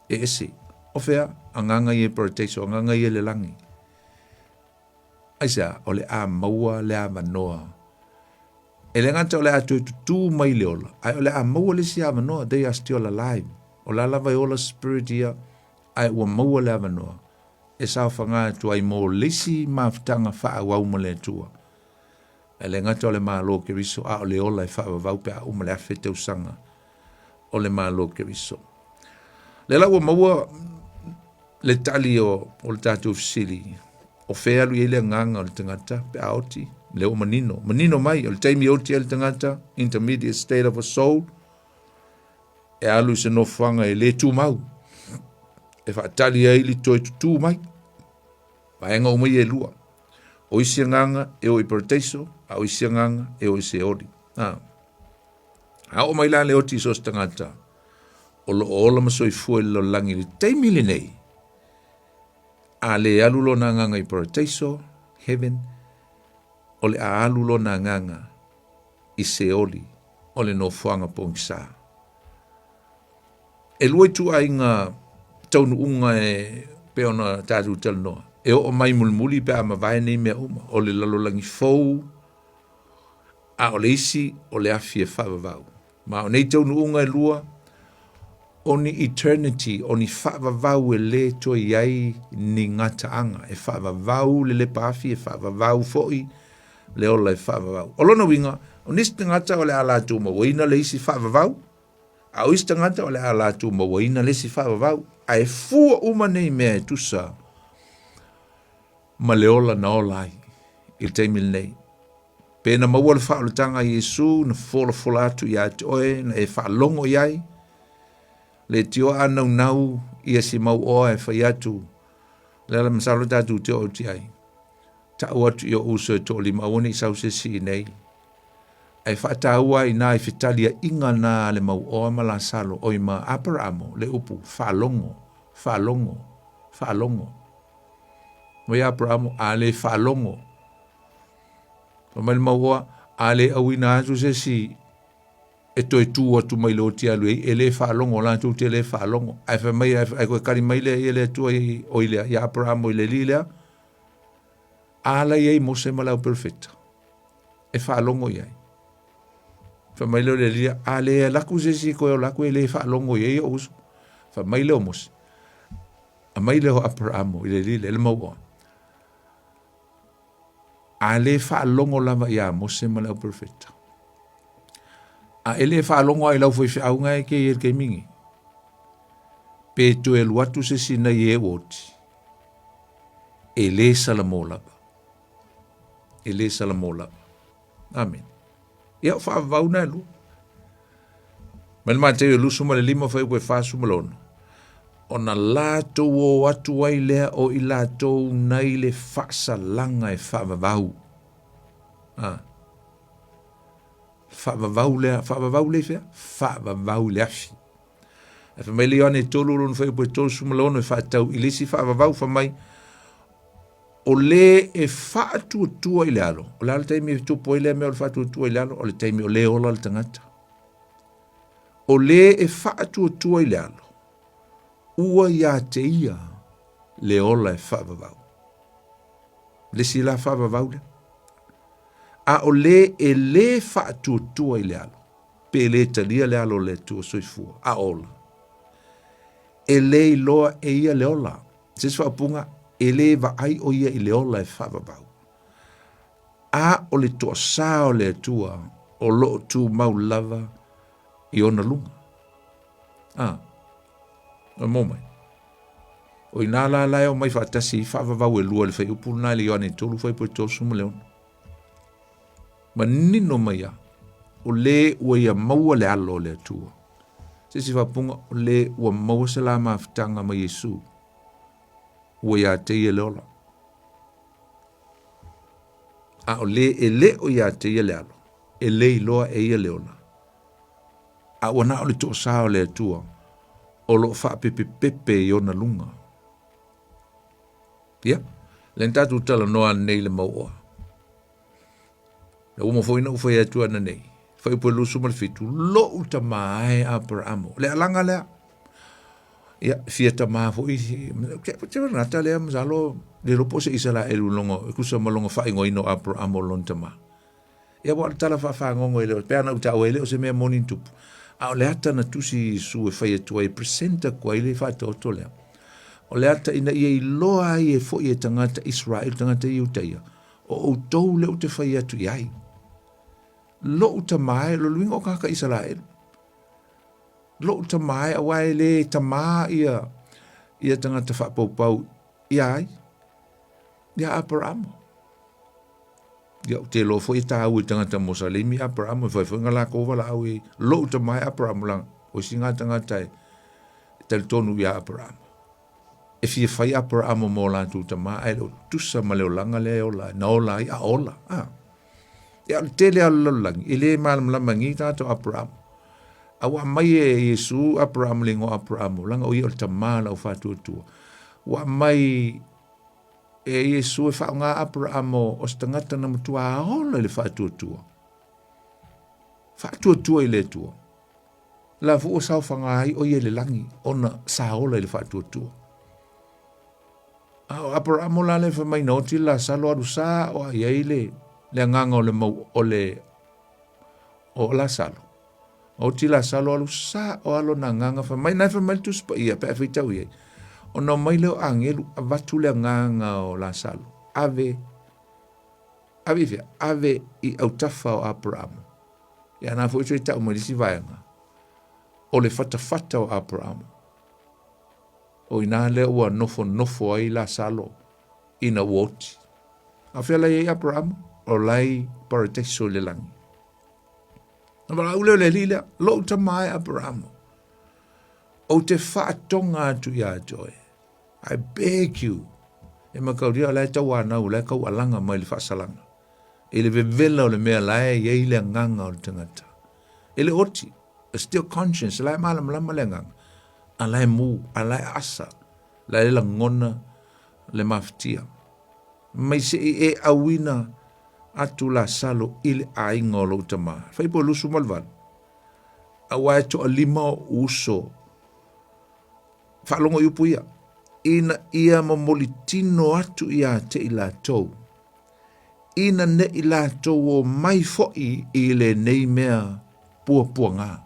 S1: e ese. O fea, agaga ia i paradise, o agaga ia i le lagi. Aisea, o le a maua le avanoa. E le gata o le a toe tutū mai le ola, ae o le a maua le isi avanoa, they are still alive. O la lava e ola spirit ia, ae ua maua le avanoa e saofaga atu ai mo le isi mafutaga faaauau ma le Atua. E le gata o le Malo Keriso, a o le ola e faavavau pe a uma le 1000 tausaga o le Malo Keriso. Lea la ua maua le tali o, o le tatou fesili, o fea alu i ai le agaga o le tagata pe a oti, lea ua manino. Manino mai, o le taimi e oti ai le tagata, intermediate state of a soul, e alu i se nofoaga e le tumau, e faatali ai le toe tutū mai. Vaega uma ia e lua. O isi agaga e o i parataiso, a o isi agaga e o i Seoli. A, a oo mai la le oti i so o se tagata, o lo o ola ma soifua i le lalolagi i le taimi lenei, a le alu lona agaga i parataiso, heaven, o le a alu lona agaga i Seoli, o le nofoaga pogisa. E lua ituaiga taunuuga e pei ona tatou talanoa, e oo mai mulimuli pe a mavae nei mea uma, o le lalolagi fou, a o le isi o le afi e faavavau. Ma o nei taunuuga e lua, o ni eternity, o ni faavavau e lē toe i ai ni gataaga, e faavavau le lepa afi, e faavavau foi le ola e faavavau. O lona uiga, o nisi tagata o le a latou mauaina le isi faavavau, A o isi tagata o le a latou mauaina le isi faavavau, ae fua uma nei mea e tusa ma le ola na ola ai i le taimi lenei. Pe na maua le faaolataga a Iesu na folafola atu ia te oe na e faalogo i ai, leitioa a naunau ia si mau oa e fai atu, le ala masalo tatou te oo atu i ai. Ta'u atu i o'u uso e toalima aua ne i sau se isi i nei. Ae faataua ai inā i fetaliaiga na a le mauoa ma Lasalo, oi ma Aperaamo, le upu, faalogo, faalogo, faalogo. Mai Aperaamo, a le faalogo. Fai mai le mauoa, a le auina atu se isi e toe tu atu mai le oti alu ai, e le faalogo, latou te le faalogo. Ae fai mai, ae koe kali mai lea ia le Atua i, oi lea, ia Aperaamo i le alii lea, a la i ai Mose ma le au perofeta e faalogo i ai. Fai mai lea o le alii, a le alu atu se isi koe ola atu e le faalogo i ai o'u uso. Fai mai lea o Mose, aumai lea o Aperaamo i le alii lea, le mauoa. A le faalogo lava iā Mose ma le au perofeta. A e le faalogo lava i lau faifeau na e te i ai i le taimi lenei, pe toe alu atu se isi nai e ua oti, e le salamo lava. E le salamo lava. Amene. Ia, o faavavau na e lua. Mai le Mateo e 25 fuaiupu e 46, ona latou o atu ai lea o i latou nai le faasalaga e faavavau. Ah. Faavavau lea, faavavau le i fea? Faavavau i le afi. Ae fai mai le Ioane 3 lona fuaiupu e 36 e faatatau i le isi faavavau fai mai, o le e faatuatua i le alo, o le a le taimi e tupu ai lea mea o le faatuatua i le alo? O le taimi o le ola le tagata. O le e faatuatua i le alo, ua ia te ia le ola e faavavau. Le isi la faavavau lea. A o le e le faatuatua i le alo, pe le talia le alo o le Atua soifua, a ola, e le iloa e ia le ola. Se isi faaupuga, e le vaai o ia i le ola e faavavau. A o le toasā o le Atua o lo o tumau lava i ona luga. A. O mo mai. O ina la la e o mai faatasi i faavavau e lua le fuaiupu lena i le Ioane 3 fuaiupu 36. Manino mai a, o le ua ia maua le alo o le Atua. Se isi faapuga, o le ua maua se la mafutaga ma Iesu, ua ia te ia le ola. A o le e le o ia te ia le alo, e le iloa e ia le ola. A ua na o le toosā o le Atua, o lo o faapepepepe i ona luga. Ia, lea na tatou talanoa nei le mauoa. Na uma foi na ou fai atu ana nei, fuaiupu e 27, lou tamā e Aperamo. Le alaga lea. Ia, fia tamā foi, te gata lea, masalo, le iloa po o se Isaraelu longa, e tusa ma lona faaigoaina o Aperamo lona tamā. Ia, ua o le tala faafagogo e le o, pe ana ou taua e le o se mea moni na tupu. A o le ata na tusi Iesu e fai atu ai, e present atu ai le faataoto lea. O le ata ina ia iloa ai e foi e tagata Israel, tagata Iutaia, o outou lea ou te fai atu i ai. Lou tamā e, o le luiga o tagata Isaraelu. Lou tamā e, aua e le tamā ia, ia tagata faapaupau ia ai, ia Aperamo. Ia, ou te iloa foi e tāua i tagata Mosalemi Aperamo, e whai foi ngā lākou walaau i lou tamā e Aperamo la, o isi ngā tagata e talitonu ia Aperamo. E fia fai Aperamo mō lātou tamā, ae le o tusa ma le olaga lea e ola ai, na ola ai a ola. A. Ia, o le tele a le lalolagi, e le malamalama i ngei tagata o Aperamo. A ua aumai e Iesu Aperamo le igoa Aperamo, leaga o ia o le tamā o le aufātuatua. Ua aumai e Iesu e faaaoga Aperamo o se tagata na matua ola i le faatuatua. Faatuatua i le Atua. La foi ua saofaga ai o ia i le lagi ona sa ola i le faatuatua. A o Aperamo la le fai mai na oti le Lasalo alu sa o ai ai le le agaga o le mau o le o Lasalo. Oti Lasalo alu sa o alo na agaga fai mai na fai mai le Tusi Paia pe a faitau i ai. Ona omai lea o agelu avatu le agaga o Lasalo. Ave ave i fea? Ave i autafa o Aperamo. Ia na foi toe tau mai le isi vaega. O le fatafata o Aperamo. O ina lea ua nofonofo ai Lasalo ina ua oti. A fea la i ai Aperamo? O la i paradaiso i le lagi. Na valaau lea o le Alii lea, lou tama e Aperamo, ou te faatoga atu ia te oe. I beg you. E mataulia o la e tauanau, o la e taualaga mai le faasalaga. I le vevela o le mea la e i ai le agaga o le tagata. E le oti, still conscious, la e malamalama le agaga. A la e mu, a la e asa, la e lagona le mafatia. Mai se i e auina atu Lasalo i le aiga o lou tamā. Fuaiupu 28. Aua e toalima o uso. Faalogo i upu ia. Ina ia momoli tino atu ia te i latou. Ina ne i latou o mai foi i lenei mea puapuaga.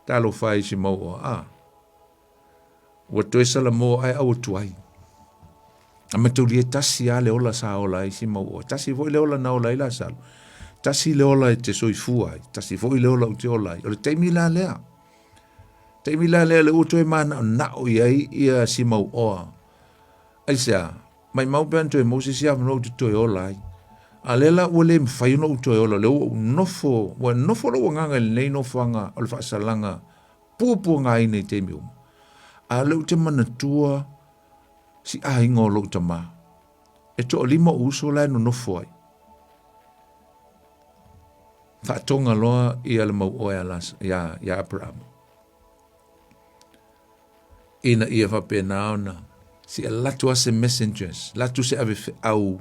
S1: Talofa e si mau oa, a. Ua toe salamo ae aua tuai. A mataulia e tasi a le ola sa ola ai si mau oa. Tasi foi le ola na ola ai Lasalo. Tasi le ola e te soifua ai. Tasi foi le ola ou te ola ai. O le taimi la lea. Taimi la lea le ua toe manaonao i ai ia si mau oa. Aisea, maimau pe ana toe maua se isi avanoa ou te toe ola ai. A lea la ua le mafai ona ou toe ola, lea ua ou nofo, ua nofo lou agaga i lenei nofoaga o le faasalaga puapuagaina i taimi uma. A o lea ou te manatua si aiga o lou tamā. E toalima ou uso la e nonofo ai. Faatoga loa ia le mau oa ia, ia, ia Aperamo. Ina ia faapena ona se i alu atu lava se messengers, alu atu se avefeau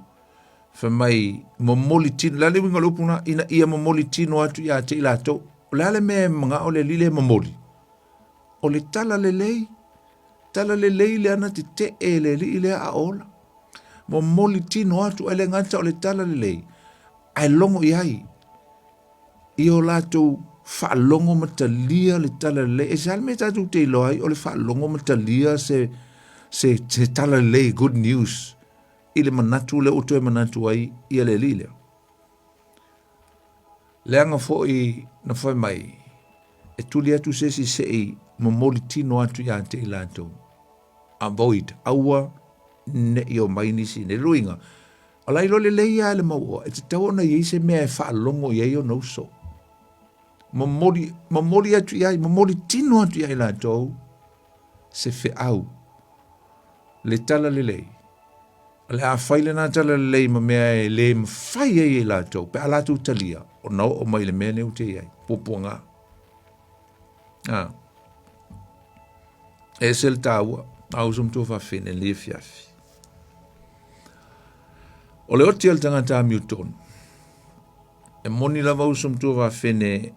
S1: fai mai momoli tino, o le a le uiga o le upu lena? Ina ia momoli tino atu ia te i latou. O le a le mea e manao le alii lea e momoli? O le talalelei, talalelei lea na tetee e le alii lea a ola. Momoli tino atu, ae le gata o le talalelei, ae logo i ai i o latou faalogo ma talia le talalelei. E se a le mea tatou te iloa ai o le faalogo ma talia se, se, se talalelei, good news, i le manatu lea ua toe manatu ai ia le alii lea. Leaga foi na fai mai, E tuli atu se isi se i momoli tino atu ia te i latou. Avoid, aua ne i omai nisi nei. Luiga, o la iloa lelei lava le mau oa, e tatau ona i ai se mea e faalogo i ai ona uso. Momoli, momoli atu i ai, momoli tino atu i ai latou se feau. Le tala lelei. O le a fai lena tala lelei ma mea e le mafai ai e latou, pe a latou talia, ona oo mai i le mea nei ua te i ai, puapuaga. Ah. E ese le taua, a uso matua faafine i lenei afiafi. O le oti a le tagata amiotonu, e moni lava uso matua faafine,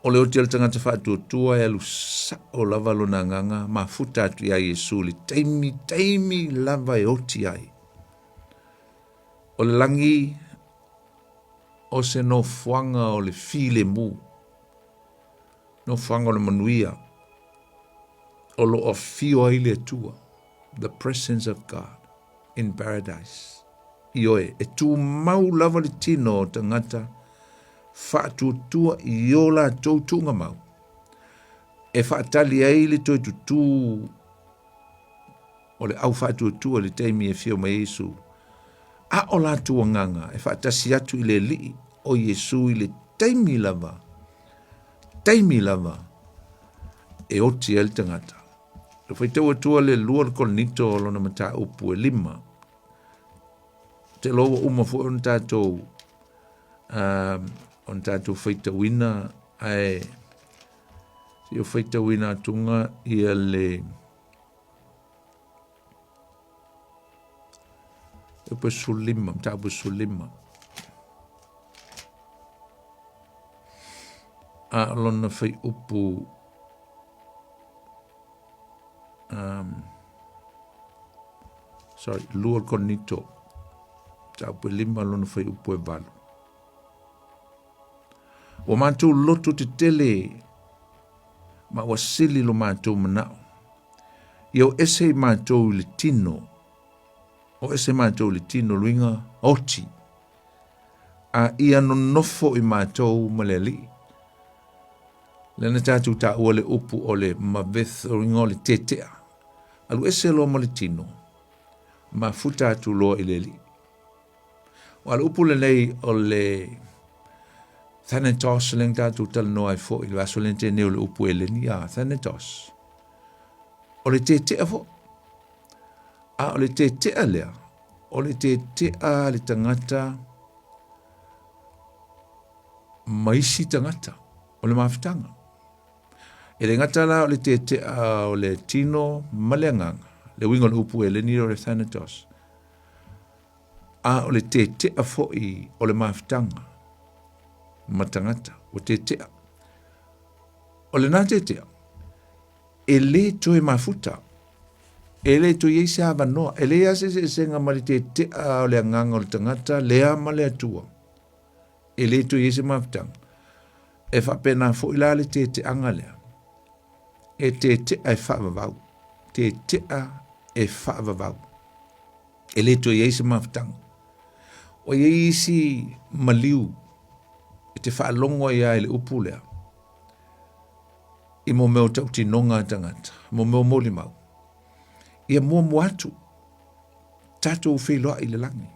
S1: o le oti a le tagata faatuatua e alu sao lava lona agaga mafuta atu iā Iesu i le taimi, taimi lava e oti ai. O le lagi o se nofoaga o le filemu, nofoaga o le manuia, o lo o afio ai le Atua, the presence of God in paradise. Ioe, e tumau lava le tino o tagata faatuatua i o latou tuugamau, e faatali ai le toe tutū o le au faatuatua i le taimi e afio mai ai Iesu, a o latou agaga e faatasi atu i le Alii o Iesu i le taimi lava, taimi lava e oti ai le tagata. E faitau atua le lua le Korinito o lona mataupu e lima. Te loa ua uma foi ona tatou ona tatou faitauina ae se i faitauina atuga ia le upu e 15, mataupu e 15. A o lona fuaiupu sorry, lua Korinito, mataupu e lima lona fuaiupu e valu. Ua matou loto tetele ma ua sili lo matou manao. Ia o ese i matou i le tino, o ese matou i le tino luiga oti, a ia nonofo i matou ma le Alii. Lea na tatou taua le upu o le maveth, o luiga o le tetea. Alu ese loa ma le tino, mafuta atu loa i le Alii. Aua o le upu lenei o le Thanatos lea na tatou talanoa ai foi i le vaiaso lea na tea nei o le upu Eleni, a Thanatos. O le tetea foi. A o le tetea lea, o le tetea a le tagata ma isi tagata o le mafutaga. E le gata la o le tetea o le tino ma le agaga, le uiga o le upu Eleni o le Thanatos, A o le tetea foi o le mafutaga ma tagata, ua tetea. O lena tetea, e le toe mafuta, e le toe i ai se avanoa, e leai lava se eseesega ma le tetea o le agaga o le tagata lea ma le Atua. E le toe i ai se mafutaga. E faapena foi la le teteaga lea, e tetea e faavavau, tetea e faavavau. E le toe i ai se mafutaga. Ua i ai isi maliu e te faalogo ai lava i le upu lea, i mo mea o tautinoga a tagata, mo mea o molimau. Ia muamua atu tatou feiloai i le lagi.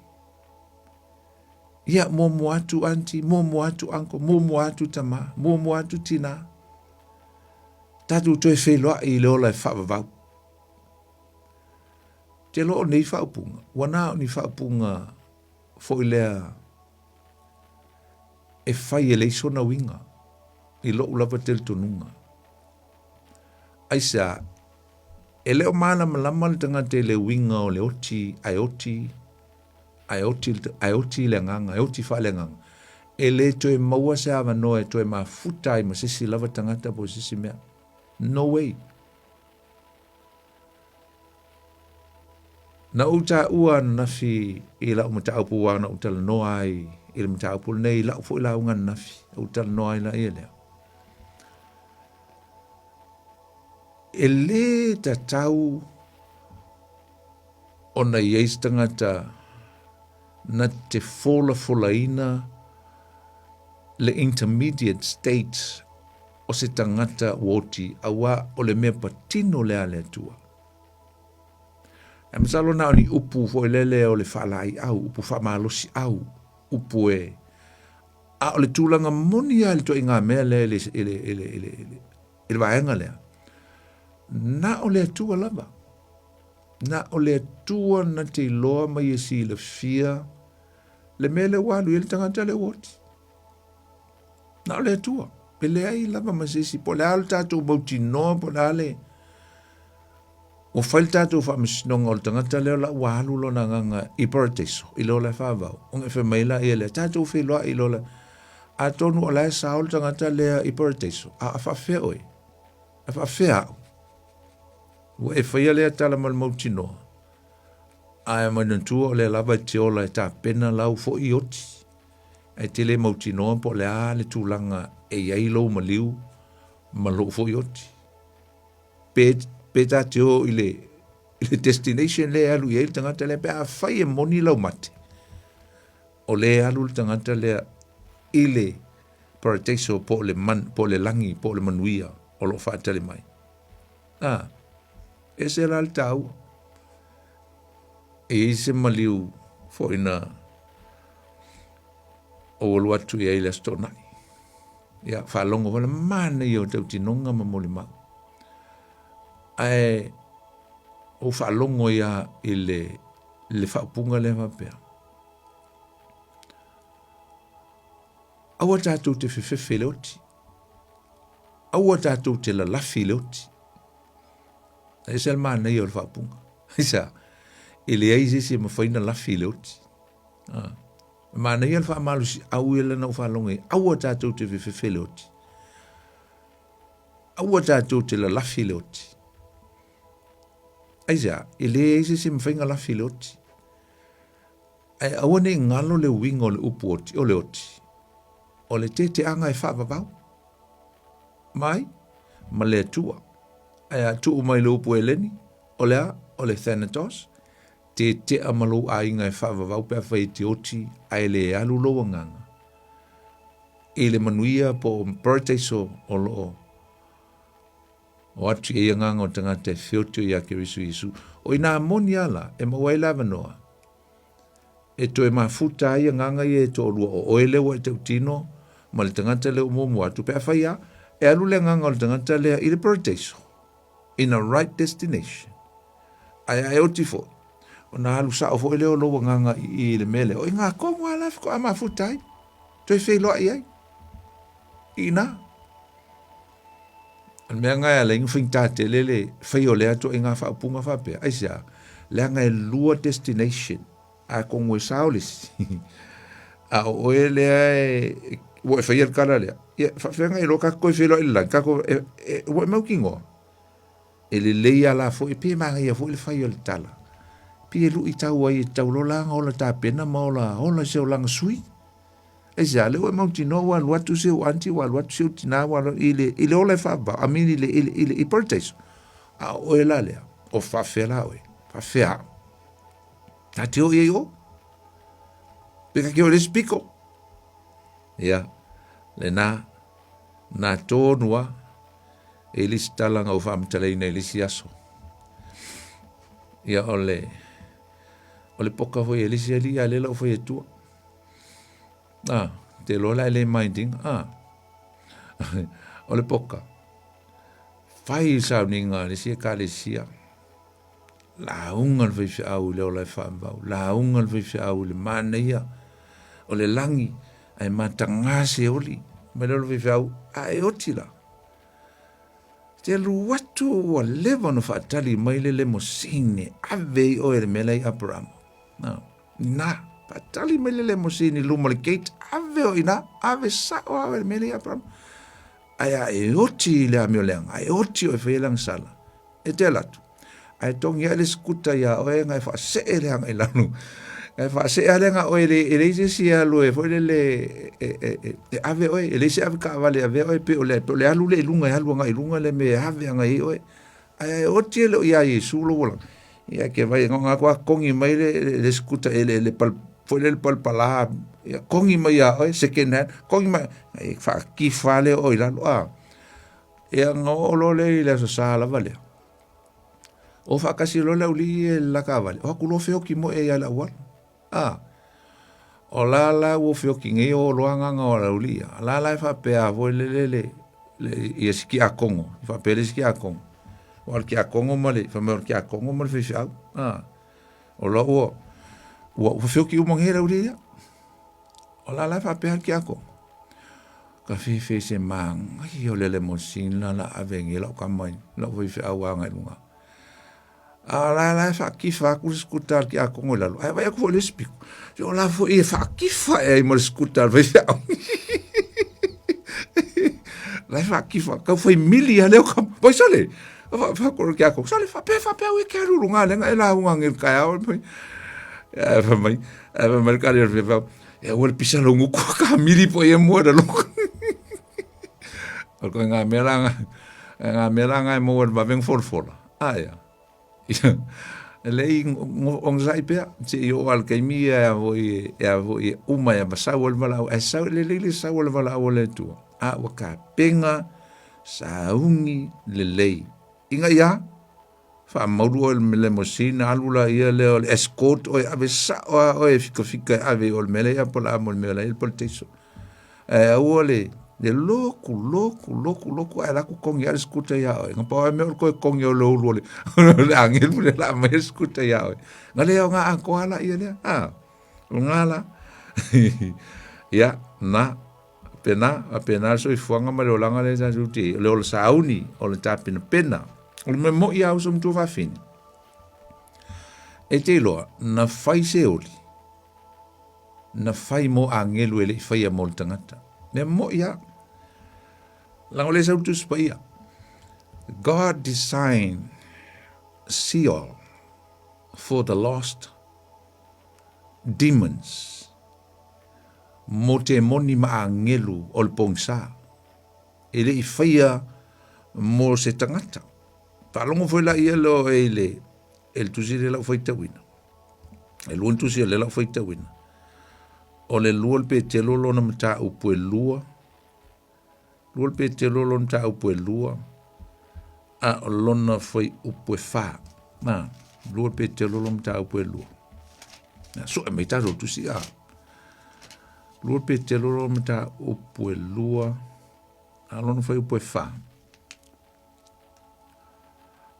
S1: Ia muamua atu aunty, muamua atu uncle, muamua atu tama, muamua atu tina. Tatou toe feiloai i le ola e faavavau. Te loa o nei faaupuga, ua na o ni faaupuga foi lea e fai e leai sona uiga i lou lava talitonuga. Aisea, e le o malamalama le tagata i le uiga o le oti ae oti, ae oti, ae oti le agaga, e oti faaleagaga. E le toe maua se avanoa e toe mafuta ai ma se isi lava tagata po o se isi mea. No way. Na ou taua ananafi i lau mataupu aua na ou talanoa ai i le mataupu lenei i lau foi lauga ananafi, ou talanoa ai laia lea. E lē tatau ona i ai se tagata na te folafolaina le intermediate state. o se tagata ua oti, auā o le mea patino lea a le Atua. Ae masalo na o ni upu foi lele o le faalaeiau, upu faamalosiau, upu e a o le tulaga moni lava i le ituaiga mea lea i le, i le, i le, i le, i le vaega lea, na o le Atua lava. Na o le Atua na te iloa ma ia silafia le mea lea ua alu i ai le tagata lea ua oti. Na o le Atua. E leai lava ma se isi, po o le a le tatou mautinoa, po o le a le... Ua fai le tatou faamasinoga o le tagata lea la ua alu lona agaga i paradeiso, i le ola e faavavau. Ona e fai mai laia lea, tatou feiloai i le ola. Atonu o la e sao le tagata lea i paradeiso, a faafefea oe? A faafefea au? Ua e faia lea tala ma le mautinoa, ae manatua o lea lava e te ola e tapena lau foi oti. Ae te le mautinoa po o le a le tulaga e i ai lou maliu ma lou foi oti. Pe, pe ta te o i le, i le destination lea e alu i ai le tagata lea, pe afai e moni lau mate, o lea e alu le tagata lea i le paradeiso po o le, man, po o le lagi, po o le manuia o lo o faatali mai. Ah, ese la le taua. E i ai se maliu foi na ou alu atu i ai i le Aso Toonai. Ia, faalogo foi le manaia o tautinoga ma molimau. Ae ou faalogo ai lava i le, le faaupuga lea faapea, Aua tatou te fefefe i le oti. Aua tatou te lalafi i le oti. E ese le manaia o le faaupuga. Aisea? E leai se isi e mafai ona lafi i le oti. Ah. E manaia le faamalosiau ia lana ou faalogo ai, aua tatou te fefefe i le oti. Aua tatou te lalafi i le oti. Aisea? E leai se isi e mafai ona lafi i le oti. Ae aua ne i galo le uiga o le upu oti, o le oti, o le teteaga e faavavau mai ma le Atua. Ae a tuu mai le upu Eleni, o le a? O le Thanatos, tetea ma lou aiga e faavavau pe afai e te oti ae le alu lou agaga i le manuia po o paradeiso o lo o o atu i ai agaga o tagata e feotio iā Keriso Iesu. O inā moni a la e maua ai le avanoa e toe mafuta ai agaga ia e toalua o oe lea ua e tautino ma le tagata lea ua muamua atu pe afai a e alu le agaga o le tagata lea i le paradeiso in a right destination. Ae a e oti foi, ona alu sao foi lea o lou agaga i i le mea lea, o i ngā tonu a la faatoa mafuta ai, toe feiloai ai, i inā. O le mea lena e ala ai ona faigata tele le fai o lea ituaiga faaupuga faapea. Aisea? Leaga e lua destination, atonu e sao le isi, a o oe lea e, ua e faia le tala lea, ia, faapefea ona e iloa tatou toe feiloai i le lagi, tatou, e, e, ua e mautinoa. E lelei a la foi, pei e manaia foi le fai o le tala. Pei e luitau ai e tatau loa la ona ola tapena ma ola, ola i se olaga sui. Aisea, lea ua e mautinoa ua alu atu si ou aunty, ua alu atu si ou tinā, ua alu i le, i le ola e faavavau, I mean i le, i le, i le, i paradise. A o oe la lea, o faafefea la oe, faafefea au. Ta te o i ai o? Pe ka ke o le isi piko? Ia, lena, na tonu a, e le isi tala na ou faamatalaina i le isi aso. Ia, o le, o le poka foi e le isi alii a lea la ou fai atua. Ah, te loa la e le mind ina. Ah. O le poka. Fai le sauniga a le isi ekalesia. Lauga le faifeau i le ola e faavavau. Lauga le faifeau i le manaia o le lagi ae mataga se oli. Mai lea o le faifeau, a e oti la. Te alu atu ua leva ona faatali mai le lemosine, ave i oe le mea la i Aperama. Na, na, faatali mai le lemosine i luma o le gate, ave o i na, ave sao ave le mea la i Aperama. Ae a e oti i le amio leaga, a e oti oe faia le agasala, e te alu atu, ae togi ae le sikuta iā oe na e faasee le agai i lalo. E faasee lava le oe, e leai se isi e alu e foi lele e, e, e, e ave oe, e leai se avekaavale e avea oe, pei o le, pei o le alu lea i luga e alu agai i luga le mea e ave agai ai oe. Ae oti e le o iā Iesu lou olaga. Ia ke vai, ngā kua kongi mai le, le, le skuta e le, le pal, foi le palapala, ia kongi mai iā oe, second hand, kongi mai, e whaakiwha le o i lalo, a. Ia ona oo loa lea i le Aso Sa lava lea, o faatasi loa le aualii ia i le la taavale, o atu loa feoti moe ai lava i le auala. A, o la la ua feoti nei o loa agaga o le aualii ia, o la la e faapea foi lele le, le ia si tiakono, faapea le isi tiakono, aua o le tiakono ma le, fai mai o le tiakono ma le faifeau, a, o la ua, ua feoti uma nei le aualii ia. O la la e faapea le tiakono, ka fefe se manaia o le limousine la la ave nei lau tama i lau faifeau agai i luga. A o la la e faatifa atu le scooter a le tiakono i lalo, ae vaai atu foi i le isi pito, se o la foi e faatifa ae ai ma le scooter a le faifeau. La e faatifa, tau fai mili lava lea o tama. Vai sole, fai le tiakono, sole faapea faapea ua e te alu i luga lea na e lauga nei i le taeao. Ae fai mai, ae fai mai le tali a le faifeau, e aua le pisa lou gutu, kamili po ia mua le loko. O le ituaiga mea la na, ngā mea la na e maua i le vave ona folafola. A ia. E lelei onosai pea, seia oo lava i le taimi ia e a foi e a foi e uma ai ma sau ai le valaau, ae sau, e lelei le sau o le valaau a le Atua, a ua tapena sauni lelei ina ia faamaulu oe i le lemosina, alu laia lea o le escort oe, ave sao lava oe e fikafika e ave i o i le mea lea i Aperahama, le mea la e i ai le parataiso. Ae aua le le loku loku loku loku ae alu atu togi lava le scooter ia oe. Na pau lava le mea o le toe togi o le ulu o le o le agelu lea o le a aumai le scooter ia oe. Na le aoga atoa lava laia lea, a, o lena la. Ia, na, faapena, faapena le soifuaga ma le olaga lea tatou te i ai, o le ola sauni, o le tapenapena. O le mea moi lava uso ma tuafafine, e te iloa, na fai se oli, na fai mo agelu e le i faia mo le tagata. Mea moi lava. Leaga o lea e sau le Tusi Paia. God designed Sheol for the lost demons. Mo temoni ma agelu o le pogisa. E le i faia mo se tagata. Faalogo foi laia lea o e i le, e le tusi lea lau faitauina. E lua ni tusi o lea lau faitauina. O le lua le Petelo lona mataupu e lua, lua le Petelo lona mataupu e lua, a o lona fuaiupu e fa. Na, lua le Petelo lona mataupu e lua. Na, sue mai tatou tusi a. Lua le Petelo lona mataupu e lua, a lona fuaiupu e fa.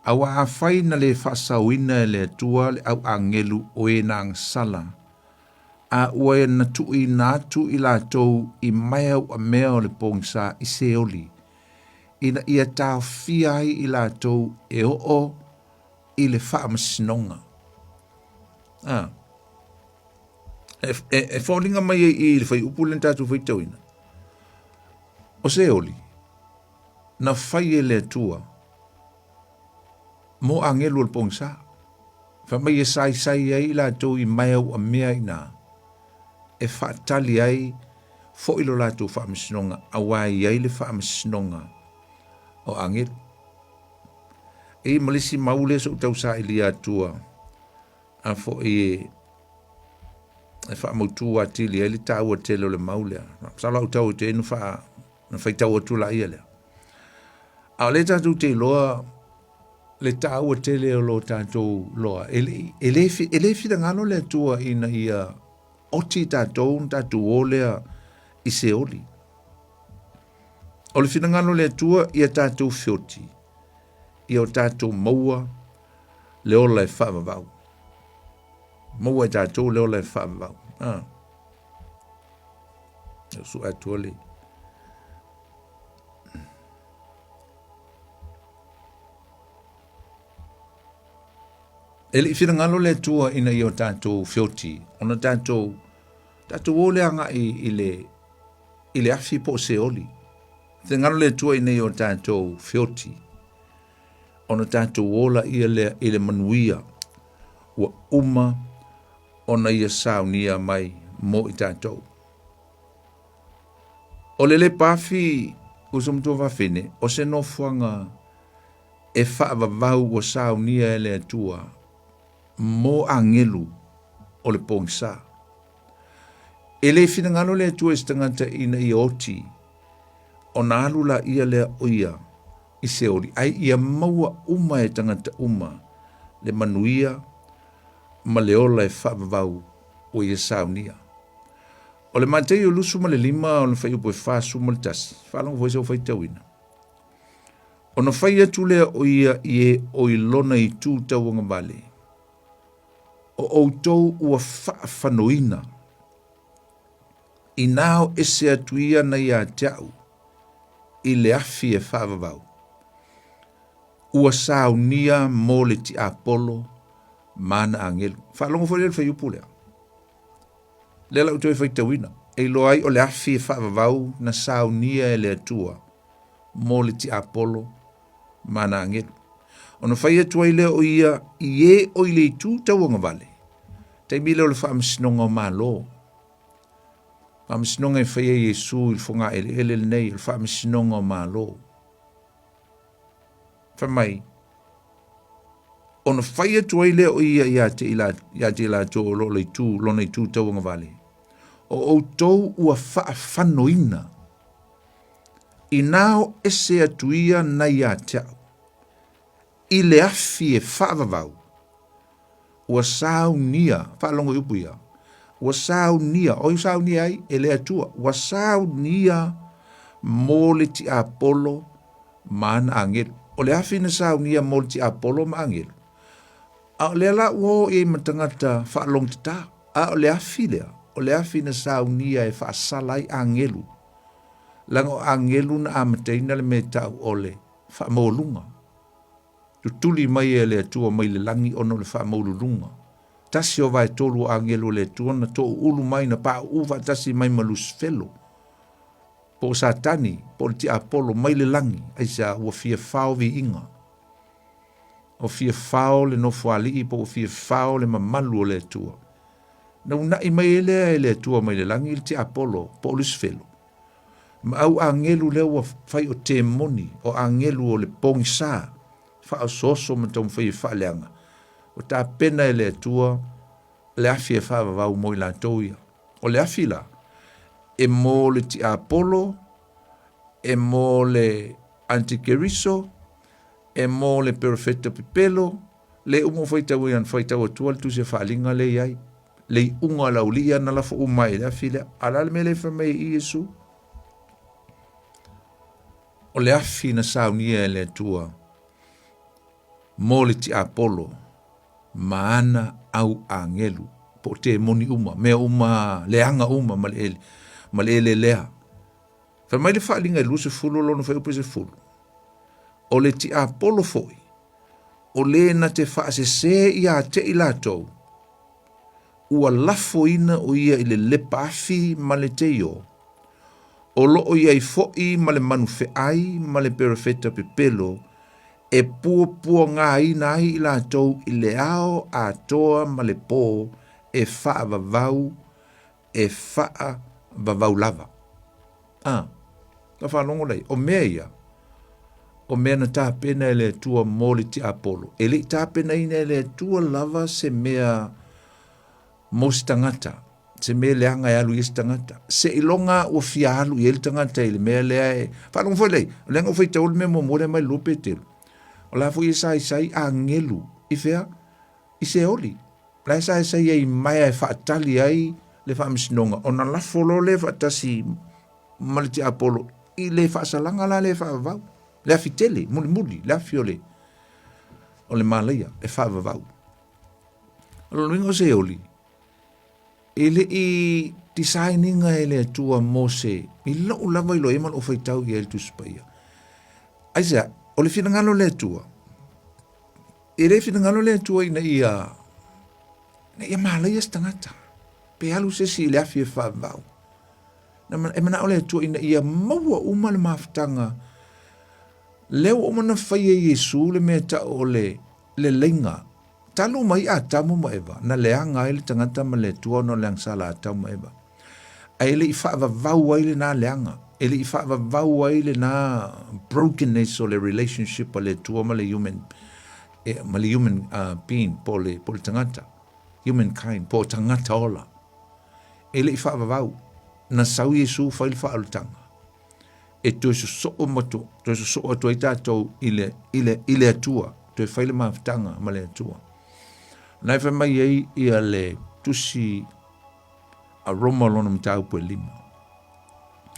S1: Aua afai na le faasaoina e le Atua le au agelu o e na agasala, a ua na tuuina atu i latou i maea uamea o le pogisa i Seoli, ina ia taofia ai i latou e oo i le faamasinoga. A. E, e, e foliga mai ai i le fuaiupu lea na tatou faitauina, o Seoli, na fai e le Atua mo agelu o le pogisa, fai mai e saisai ai i latou i maea uamea i ina, e faatali ai foi lo latou faamasinoga, aua e i ai le faamasinoga o agelu. E i ma le isi mau lea sa ou tau sailia atua, a foi e e faamautu atili ai le taua tele o le mau lea. Masalo a ou tau atu ai na faa na faitau atu laia lea. A o lea tatou te iloa le taua tele o lo tatou loa, e le, e le, e le finagalo le Atua ina ia oti tatou na tatou o lea i Seoli. O le finagalo o le Atua ia tatou feoti, ia o tatou maua le ola e faavavau. Maua e tatou le ola e faavavau. Ah. Sue atu le E le i finagalo le Atua ina ia o tatou feoti, ona tatou, tatou o lea agai i le, i le afi po o Seoli. Finagalo le Atua ina ia o tatou feoti, ona tatou ola ia lea i le manuia ua uma ona ia saunia mai mo i tatou. O le lepa afi uso ma tuafafine, o se nofoaga e faavavau ua saunia e le Atua mo agelu o le pogisa. E le finagalo le Atua i se tagata ina ia oti, ona alu laia lea o ia. i Seoli, ae ia maua uma e tagata uma le manuia ma le ola e faavavau ua ia saunia. O le Mataio 25 ona fuaiupu e 41, faalogo foi sau faitauina. Ona fai atu lea o ia i e o i lona itu tauagavale, o outou ua faafanoina, inā o ese atu ia na ia te au i le afi e faavavau, ua saunia mo le tiapolo ma ana agelu. Faalogo foi lea i le fuaiupu lea. Lea la ua toe faitauina, e iloa ai o le afi e faavavau na saunia e le Atua mo le tiapolo ma ana agelu. Ona fai atu ai lea o ia i e o i le itu tauagavale, taimi lea o le faamasinoga o Malo. Faamasinoga e faia Iesu i le fogaeleele lenei, o le faamasinoga o Malo. Fai mai, ona fai atu ai lea o ia ia te i latou o lo o le itu, lona itu tauagavale, o outou ua faafanoina, inā o ese atu ia na ia te au, i le afi e faavavau, ua saunia, faalogo i upu ia, ua saunia, o ai saunia ai? E le Atua, ua saunia mo le tiapolo ma ana agelu. O le afi na saunia mo le tiapolo ma agelu. A o lea la ua o i ai ma tagata faalogotatā. A o le afi lea, o le afi na saunia e faasala ai agelu. Leaga o agelu na amataina le mea tau o le faamaualuga. Tutuli mai e le Atua mai le lagi ona o le faamaululuga. Tasi o vaetolu o agelu o le Atua na toʻuulu mai na paʻuʻu faatasi mai ma Lusifelo, po o Satani, po o le tiapolo mai le lagi, aisea ua fia fao viiga. Ua fia fao le nofoalii po ua fia fao le mamalu o le Atua. Na unaʻi mai ai lea e le Atua mai le lagi le tiapolo po o Lusifelo. Ma au agelu lea ua fai o temoni, o agelu o le pogisa, faaosooso ma taumafai e faaleaga, ua tapena e le Atua le afi e faavavau mo i latou ia. O le afi la, e mo le tiapolo, e mo le antikeriso, e mo le perofeta pepelo, le uma o faitau ai ana faitau atua le tusi a faaaliga lea i ai. Le iuga o le aualii ana lafo uma ai i le afi lea. A o le a le mea lea e fai mai ai Iesu? O le afi na saunia e le Atua mo le tiapolo ma ana au agelu, po o temoni uma, mea uma, leaga uma ma le ma le elelea. Fai mai le faaaliga i 20 lona fuaiupu 10, o le tiapolo foi, o le na te faasesē ia te i latou, ua lafoina o ia i le lepa afi ma le teio, o lo o i ai foi ma le manu feai ma le perofeta pepelo e puapuagaina ai i latou i le ao atoa ma le pō e faavavau e faavavau lava. A, ka faalogo lea, o mea ia, o mea na tapena e le Atua mo le tiapolo. E le i tapenaina e le Atua lava se mea mo se tagata, se mea leaga e alu i ai se tagata. Seiloga ua fia alu i ai le tagata i le mea lea e... Faalogo foi lea, o lea na ou faitau le mea muamua lea mai le 2 Petelu. O la foi e saisai agelu i fea? I Seoli. La e saisai ai maea e faatali ai le faamasinoga, ona lafo loa lea faatasi ma le tiapolo i le faasalaga la lea e faavavau, le afi tele, mulimuli, le afi o le, o le malaia e faavavau. O lona uiga o Seoli, e le i design ina e le Atua mo se, i lou lava iloa i ai ma lou faitau i ai le Tusi Paia. Aisea, o le finagalo o le Atua, e le finagalo le Atua ina ia, ina ia malaia se tagata, pe alu se isi i le afi e faavavau. E manao le Atua ina ia maua uma le mafutaga lea ua uma ona fai e Iesu le mea tau o le leleiga. Talu mai Atamu ma Eva, na leaga ai le tagata ma le Atua ona o le agasala a Atamu ma Eva. Ae le i faavavau ai lena leaga, e le i faavavau ai lena brokenness o le relationship a le Atua ma le human, eh, ma le human being, po o le, po o le tagata, humankind, po o tagata ola. E le i faavavau, na sau Iesu fai le faaolataga. E toe sosoo ma to, toe sosoo atu ai tatou i le, i le, i le Atua, toe fai le mafutaga ma le Atua. Na e fai mai ai ia le tusi a Roma lona mataupu e lima.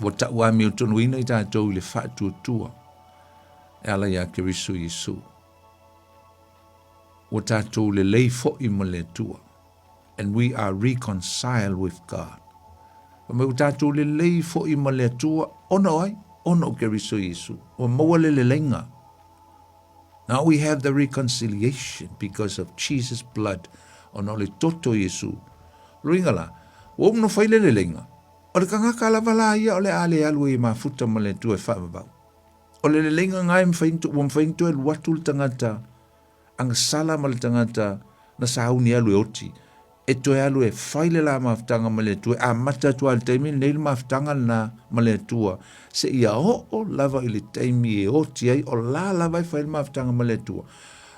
S1: Ua tau amiotonuina i tatou i le faatuatua e ala iā Keriso Iesu. Ua tatou lelei foi ma le Atua. And we are reconciled with God. Fai mai ua tatou lelei foi ma le Atua ona o ai? Ona o Keriso Iesu. Ua maua le leleiga. Now we have the reconciliation because of Jesus blood. Ona o le toto o Iesu. Luiga la, ua uma ona fai le leleiga. O le tagata lava la ia o le a le alu ai e mafuta ma le Atua e faavavau. O le leleiga lena e mafai ua mafai ona toe alu atu le tagata agasala ma le tagata na sauni e alu e oti, e toe alu e fai le la mafutaga ma le Atua, e amata atu lava i le taimi lenei le mafutaga lena ma le Atua, seia oo lava i le taimi e oti ai, o la lava e fai le mafutaga ma le Atua.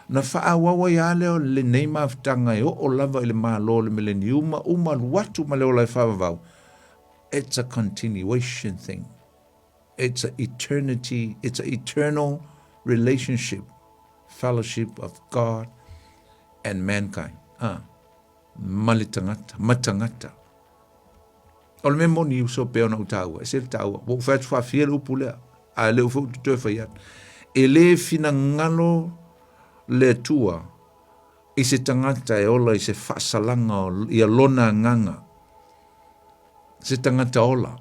S1: Na faaauau ai lava lea o lenei mafutaga e oo lava i le Malo o le Mileniuma, uma alu atu ma le ola e faavavau. It's a continuation thing. It's a eternity, it's a eternal relationship, fellowship of God and mankind. Ah, ma le tagata, ma tagata. O le mea moni uso pei ona ou taua, e se le taua. Ua ou fai atu faafia le upu lea, a le ou foi ou toe fai atu. E le finagalo le Atua i se tagata e ola i se faasalaga o ia lona agaga. Se tagata ola.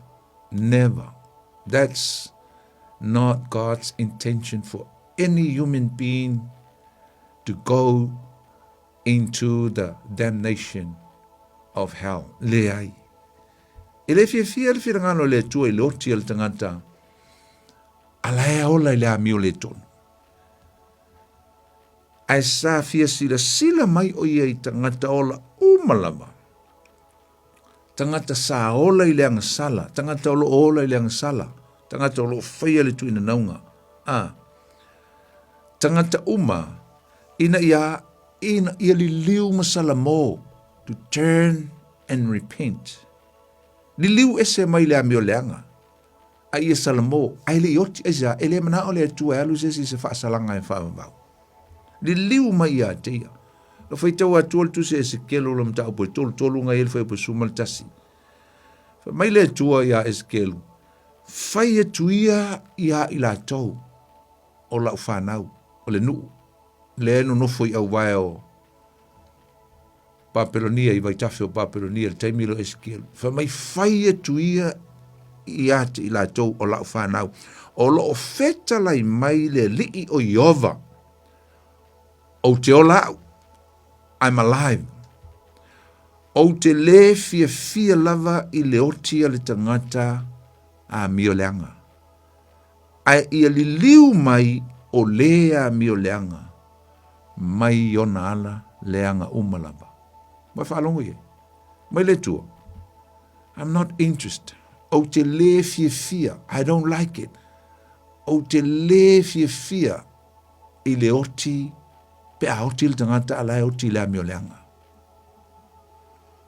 S1: Never. That's not God's intention for any human being to go into the damnation of hell. Leai. E le fiafia le finagalo o le Atua i le oti a le tagata, a la e ola i le amio le tonu. Ae sa fia silasila mai o ia i tagata ola uma lava. Tagata sa ola i le agasala, tagata o lo o ola i le agasala, tagata o lo o faia le tuinanauga, a tagata uma ina ia ina ia liliu ma salamo, to turn and repent. Liliu ese mai le amio leaga, a ia salamo, ae le i oti, aisea, e le manao le Atua e alu se isi i se faasalaga e faavavau. Liliu mai ia te ia. Na faitau atua le tusi a Esekielu o le mataupu e 33 ngai ai le fuaiupu e 11. Fai mai le Atua iā Esekielu, Fai atu ia iā i latou o lau fanau, o le nuu, lea e nonofo i auvae o Papelonia, i vaitafe o Papelonia, i le taimi lea o Esekielu. Fai mai, fai atu ia iā te i latou o lau fanau, o lo o fetalai mai le Alii o Ieova, Ou te ola au, I'm alive. Ou te lē fiafia lava i le oti a le tagata amio leaga. Ae ia liliu mai o lē amio leaga mai i ona ala leaga uma lava. Ua e faalogo i ai? Mai le Atua. I'm not interested. Ou te lē fiafia. I don't like it. Ou te lē fiafia i le oti, pe a oti le tagata a la e oti i le amioleaga.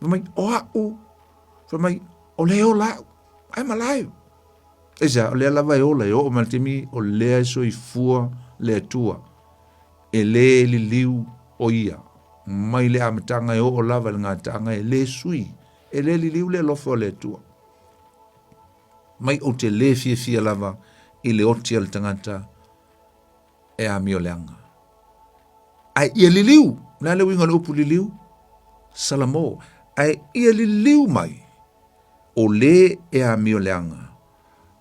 S1: Fai mai, o a'u, fai mai, o lea e ola a'u, I'm alive. Aisea, o lea lava e ola, e oo mai le taimi o lea e soifua le Atua, e lē liliu o ia, mai le amataga e oo lava i le gataaga, e lē sui, e lē liliu le alofa o le Atua. Mai ou te lē fiafia lava i le oti a le tagata, e amio leaga. Ae ia liliu, le a le uiga o le upu liliu? Salamo. Ae ia liliu mai, o lē e amio leaga,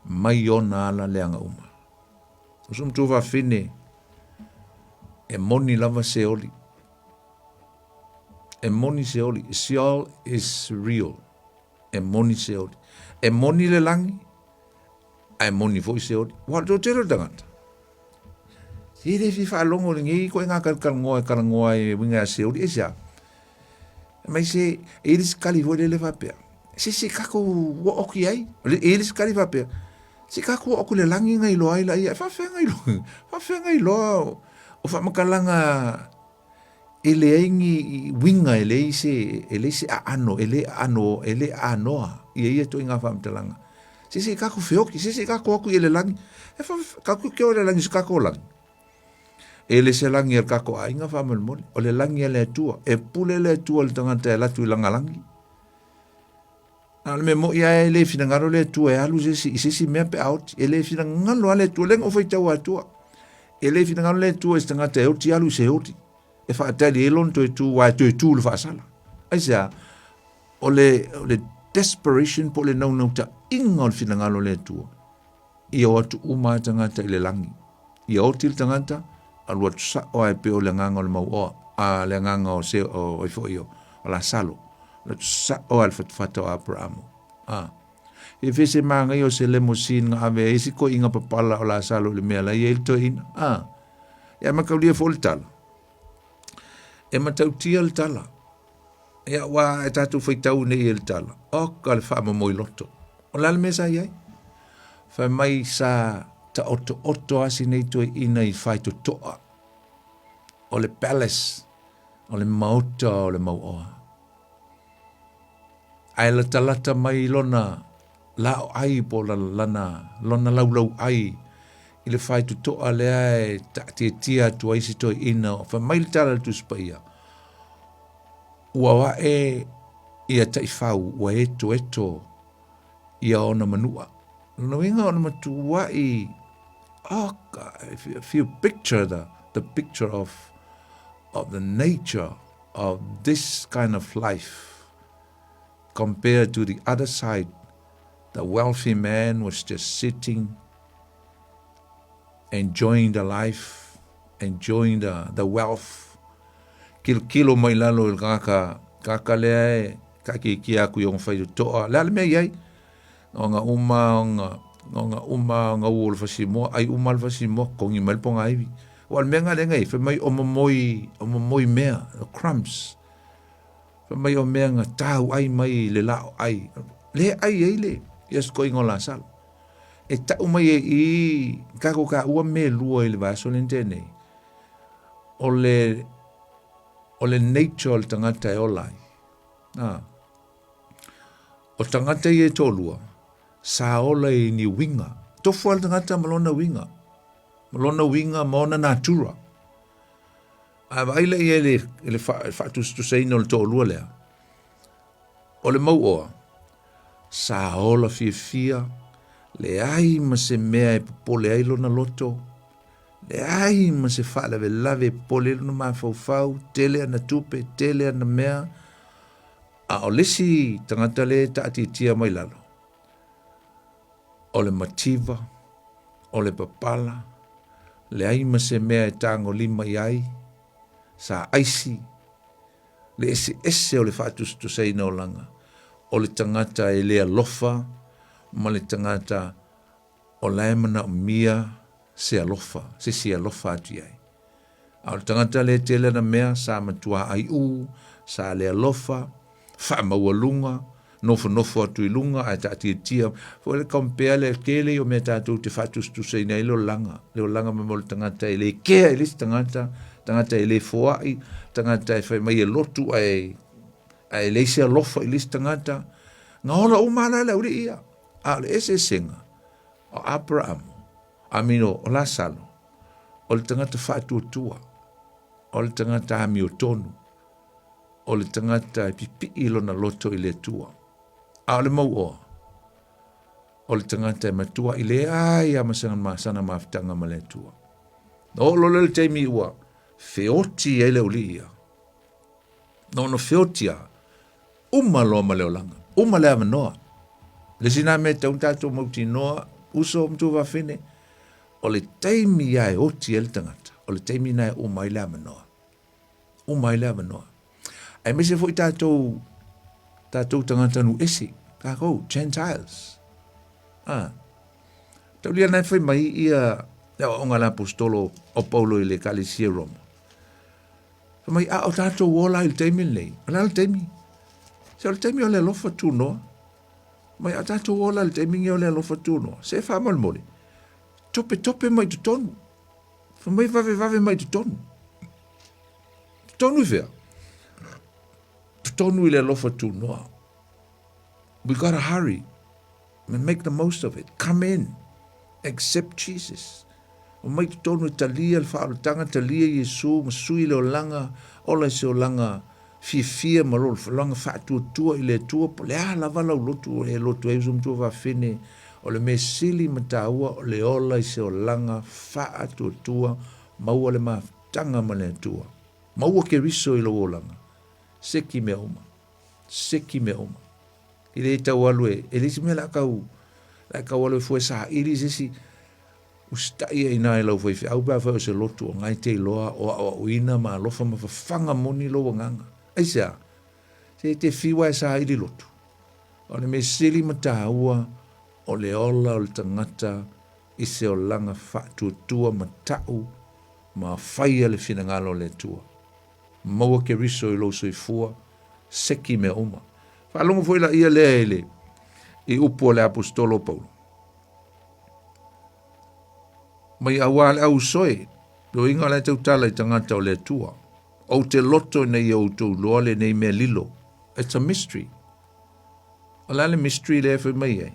S1: mai ona ala leaga uma. O so matua fafine, e moni lava Seoli. E moni Seoli. Seol is real. E moni Seoli. E moni le langi, Ae moni foi Seoli. Ua le toatele o le tagata. E le fia faalogo i lenei ituaiga talatalanoa e talanoa ai e uiga ia Seoli. Aisea? Mai se, e i ai le isi tali foi lele faapea, se se tatou oo atu i ai. E i ai le isi tali faapea, se tatou oo atu i le lagi ona iloa ai laia. E faapefea ona iloa, faapefea ona iloa o faamatalaga e leai ni uiga, e leai se, e leai se aano, e le aano, e le aanoa ia ia ituaiga faamatalaga. Se se i kako feoki, se se i kako aku i ele lagi. E fa, kako ke o le lagi se kako lagi. E le se lagi al kako aiga faamolemole, o le lagi a le Atua. E pule le Atua i le tagata e alu atu i laga lagi. Na o le mea moʻi lava e le finagalo le Atua e alu se isi i se isi mea pe a oti. E le finagalo lava le Atua, lea na ou faitau atua. E le finagalo le Atua i se tagata e oti alu i se oti. E faatali ai lona toe tu, aua e toe tu i le faasala. Aisea? O le, o le desperation po o le naunautaiga o le finagalo o le Atua. Ia o atu uma lava tagata i le lagi. Ia oti le tagata, alu atu sao lava e pei o le agaga o le mauoa, a le agaga o se, o, ai foi o, o Lasalo. Alu atu sao lava i le fatafata o Aperamo. A. E fe se māngaia o se limousine na ave ai si toeaina papala o Lasalo i le mea la e i ai le toeaina. A. Ia mataulia foi le tala. E matautia le tala. Ia, ua e tatou faitau nei i le tala. Oka le faamomoi loto. O le a le mea sa i ai? Fai mai sa taotooto lava si nei toeaina i faitotoa o le palace, o le maota o le mauoa. Ae latalata mai lona laoai po o lana, lona laulauai i le faitotoa lea e taatiatia atu ai si toeaina. Fai mai le tala a le Tusi Paia, ua ae ia taifau, ua etoeto ia ona manua. Lona uiga o le matuai, oh God, if you picture the, the picture of, of the nature of this kind of life compared to the other side, the wealthy man was just sitting, enjoying the life, enjoying the, the wealth. Kilokilo mai lalo i le tagata, tagata lea e taatiatia atu i ona faitotoa. Le a le mea i ai? Ona uma, ona, ona uma, ona ua o le fasimoa, ai uma le fasimoa, togi mai le pogaiwi. Ua le mea na lea nei, fai mai o momoi, o momoi mea, the crumbs. Fai mai o mea na tau ai mai le lao ai. Le ai ai le, ia se toeaina o Lasalo. E tau mai e i kako ka ua me lua i le vaiaso le nei. O le, o le nature o le tagata e ola ai. Ah. O tagata ia e toalua, sa ola i ni uiga. Tofu lava le tagata ma lona uiga. Ma lona uiga ma ona natura. Ae vaai lea i ai le, le faatusatusaina o le toalua lea. O le mauoa, sa ola fiafia, leai ma se mea e popole ai lona loto, leai ma se faalavelave e popole ai lona mafaufau, tele ana tupe, tele ana mea, a o le isi tagata lea e taatiatia mai lalo, o le mativa, o le papala, leai ma se mea e tagolima i ai, sa aisi, le eseese o le faatusatusaina o laga, o le tagata e le alofa ma le tagata o la e manaomia se alofa, se isi e alofa atu i ai. A o le tagata lea e tele ana mea, sa matua aiu, sa le alofa, faamaualuga, nofonofo atu i luga ae taatiatia. Foi le compare le tele ia o mea tatou te faatusatusaina ai le olaga, le olaga ma le tagata e le kea i le isi tagata, tagata e le foai, tagata e fai mai e lotu ae ae leai se alofa i le isi tagata. Na ola uma la le aualii ia. A o le eseesega o Aperamo, I mean o Lasalo, o le tagata faatuatua, o le tagata amiotonu, o le tagata e pipii lona loto i le Atua. A o le mauoa, o le tagata e matua i leai lava ma sana mafutaga ma le Atua. Na oo loa lea i le taimi ua feoti ai le aualii ia. Na ona feoti lava, uma loa ma le olaga, uma le avanoa. Le isi lena mea e tatau ona tatou mautinoa, uso ma tuafafine, o le taimi lava e oti ai le tagata, o le taimi lena e uma ai le avanoa. Uma ai le avanoa. Aemaise foi tatou, tatou tagata nuu ese, tatou, Gentiles. Ah. Taulia na e fai mai ia le aoaoga a le aposetolo o Paulo i le Ekalesia i Roma. Fai mai, a o tatou ola ai i le taimi lenei, o le a le taimi? Se o le taimi o le alofa tunoa. Mai a o tatou ola i le taimi lenei o le alofa tunoa. Se faamolemole, topetope mai i totonu. Fai mai vavevave mai i totonu. Totonu i fea? Totonu i le alofa tunoa. We gotta hurry. Make the most of it. Come in. Accept Jesus. O mai totonu e talia le faaolataga, talia Iesu ma sui le olaga, ola i se olaga fiafia ma lou olaga faatuatua i le Atua, po o le a lava lau lotu e lotu ai uso ma tuafafine, o le mea sili ma taua o le ola i se olaga faatuatua, maua le mafutaga ma le Atua. Maua Keriso i lou olaga. Seki mea uma. Seki mea uma. E le tau alu e, e le isi mea la kau, la kau alu e fue saili se isi, usitai ai inā i lau faifeau pe afai o se lotu o ngai te iloa o aoaoina ma alofa ma fafaga moni lou agaga. Aisea? Se e te fiu lava e saili lotu. O le mea sili ma taua o le ola o le tagata i se olaga faatuatua ma ta'u ma faia le finagalo o le Atua. Maua Keriso i lou soifua, seki mea uma. Faalogo foi laia lea i le i upu a le Aposetolo o Paulo. Mai auā le au uso e, loiga o le tautala i tagata o le Atua. Ou te loto ina ia outou iloa lenei mea lilo. It's a mystery. O le a le mystery lea e fai mai ai?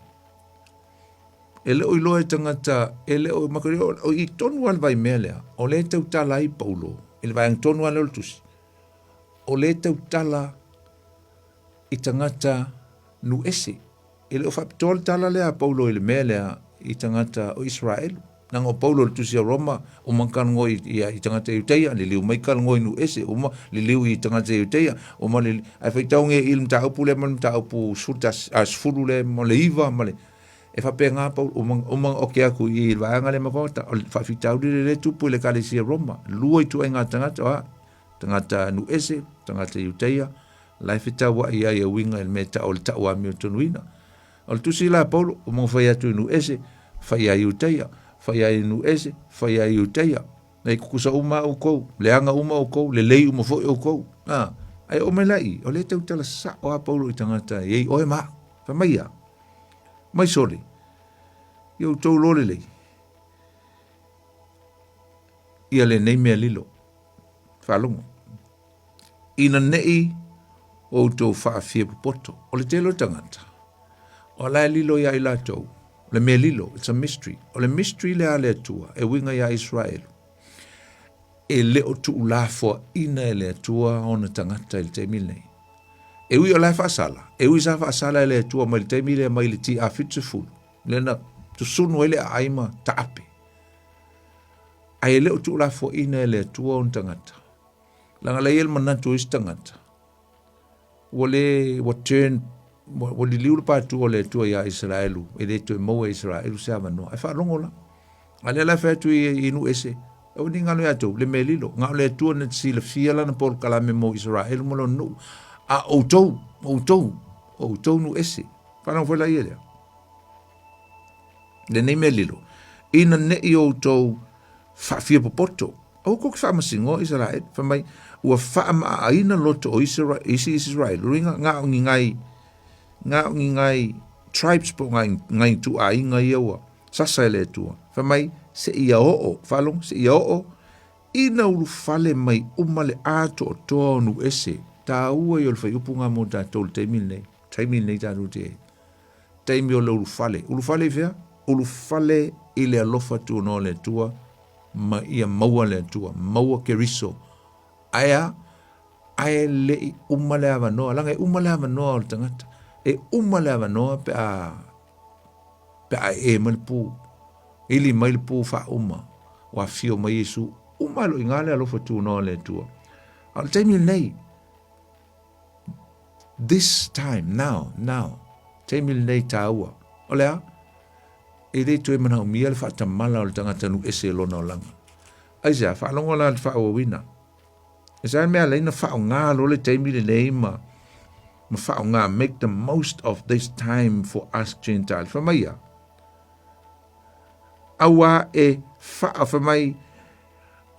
S1: E le o iloa e tagata, e le o, o i tonu lava le vaimea lea, o lea e tautala ai Paulo, i le vaega tonu lava lea o le tusi, o lea e tautala i tagata nuu ese. E le o faapitoa le tala lea a Paulo i le mea lea i tagata o Isaraelu. Leaga o Paulo i le tusi a Roma, uma kalagoa i, i, i tagata Iutaia, liliu mai kalagoa i nuu ese, uma liliu i tagata Iutaia, uma liliu, ae faitau nge i le mataupu lea ma le mataupu 11, a, 10 lea ma le 9 ma le, e faapena Paulo, uma, uma oke atu i le vaega lea ma kota, o le faafitauli lea lea tupu i le Ekalesia Roma, lua ituaiga tagata, o a, tagata nuu ese, tagata Iutaia, la e fetauai ai e uiga i le mea e tau o le tau amiotonuina. O le tusi la a Paulo, ua maga fai atu i nuu ese, fai ia Iutaia, fai ia nuu ese, fai ia Iutaia. Nei kukusa uma a oukou, leaga uma oukou, lelei uma foi oukou. A, ae oo mai la i, o lea e tautala sao a Paulo i tagata e iai oe ma au. Fai mai ia, mai sole, ia outou loa lelei, ia lenei mea lilo. Faalogo. Ina neʻi outou faafia popoto. O le tele o tagata, o la e lilo iā i latou, o le mea lilo, it's a mystery. O le mystery lea a le Atua e uiga iā Israelu. E le o tuulafoaina e le Atua ona tagata i le taimi lenei. E ui o la e faasala, e ui sa faasala e le Atua mai le taimi lea mai le TA 70, lea na susunu ai le aai ma taape. Ae e le o tuulafoaina e le Atua ona tagata. Leaga la e i ai le manatu o isi tagata, ua le, ua turn, ua, ua liliu le patu o le Atua iā Isaraelu, e le toe maua e Isaraelu se avanoa. Ae faalogo la. A lea la e fai atu i, i nuu ese, aua ne i galo ia outou, le mea lilo, na o le Atua na te silafia lana polokalame mo Isaraelu ma lona nuu. A outou, outou, outou nuu ese. Faalogo foi la ia lea. Lenei mea lilo, ina ne i outou faafia popoto. Aua kou te faamasinoa Isaraelu, fai mai, ua faamaaaina loto o isi Isaraelu, lona uiga, na o ni nai, na o ni nai tribes po o nai, nai ituaiga ia ua sasa e le Atua. Fai mai, seia oo, faalogo, seia oo ina ulufale mai uma le atoatoa o nuu ese. Taua ia o le fuaiupu lena mo tatou i le taimi lenei, taimi lenei tatou te i ai. Taimi o le ulufale. Ulufale i fea? Ulufale i le alofa tuanoa o le Atua ma ia maua le Atua, maua Keriso. Ae a? Ae le i uma le avanoa, leaga e uma le avanoa o le tagata. E uma le avanoa pe a pe a ee mai le pu, ili mai le pu faauma, ua afio mai Iesu, uma loa i ina le alofa tuanoa o le Atua. A o le taimi lenei, This time, now, now, taimi lenei taua. O le a? E le toe manaomia le faatamala o le tagata nuu ese i lona olaga. Aisea, faalogo la le faaauauina. E sa mea alai na faaaoga loa le taimi lenei ma ma faaaoga, make the most of this time for us Gentiles. Fai mai ia, auā e faa, fai mai,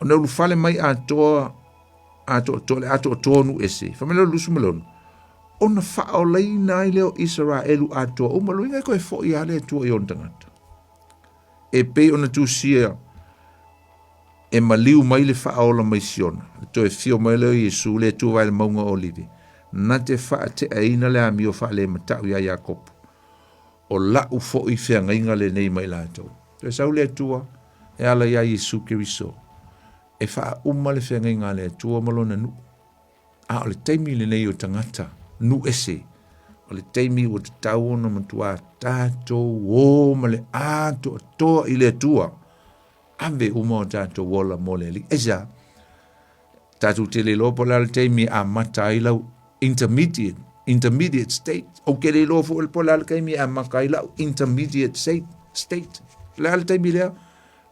S1: ona ulufale mai atoa atoatoa le atoatoa nuu ese. Fai mai le 26, ona faaolaina ai lea o Isaraelu atoa uma, lona uiga e toe foi lava le Atua i ona tagata. E pei ona tusia e maliu mai le faaola mai Siona, le toe fio mai lea o Iesu, le Atua vae le mauga o Olive, na te faateaina le amio faalematau iā Iakopo. O la'u fo'i feagaiga lenei ma i latou. Toe sau le Atua e ala iā Iesu Keriso e faauma le feagaiga a le Atua ma Lona nu'u. A o le taimi lenei o tagata nu'u ese, o le taimi ua tatau ona matuā tatou ō ma le atoatoa i le Atua, ave uma o tatou ola mo le Alii. Aisea? Tatou te le iloa po o le a le taimi e amata ai lau intermediate, intermediate state. Ou te le iloa foi po o le a le taimi e amata ai lau intermediate state, state. O le a le taimi lea?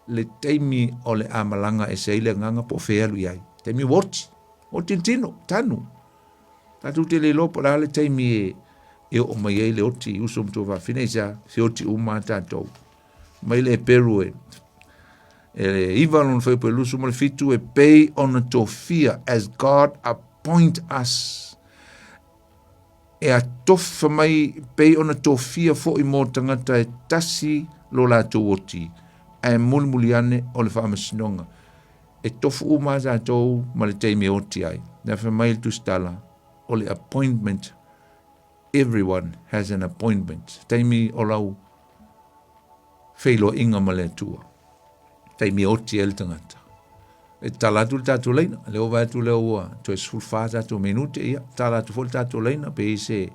S1: Le taimi o le a malaga ese ai le agaga po o fea e alu i ai. Taimi ua oti, oti le tino, tanu. Tatou te le iloa po o le a le taimi e, e oo mai ai le oti i uso ma tuafafine, aisea? Se oti uma a tatou. Mai le Eperu e, e iva lona fuaiupu e 27, e pei ona tofia, as God appoint us, e atofa mai pei ona tofia foi mo tagata e tasi lo latou oti, ae mulimuli ane o le faamasinoga. E tofu uma a tatou ma le taimi e oti ai. Lea fai mai le Tusitala, o le appointment, everyone has an appointment. Taimi o lau feiloaiga ma le Atua. Taimi e oti ai le tagata. E tala atu le tatou laina, le ova atu lea ua toe 14 tatou minute, ia, tala atu foi le tatou laina, pe i se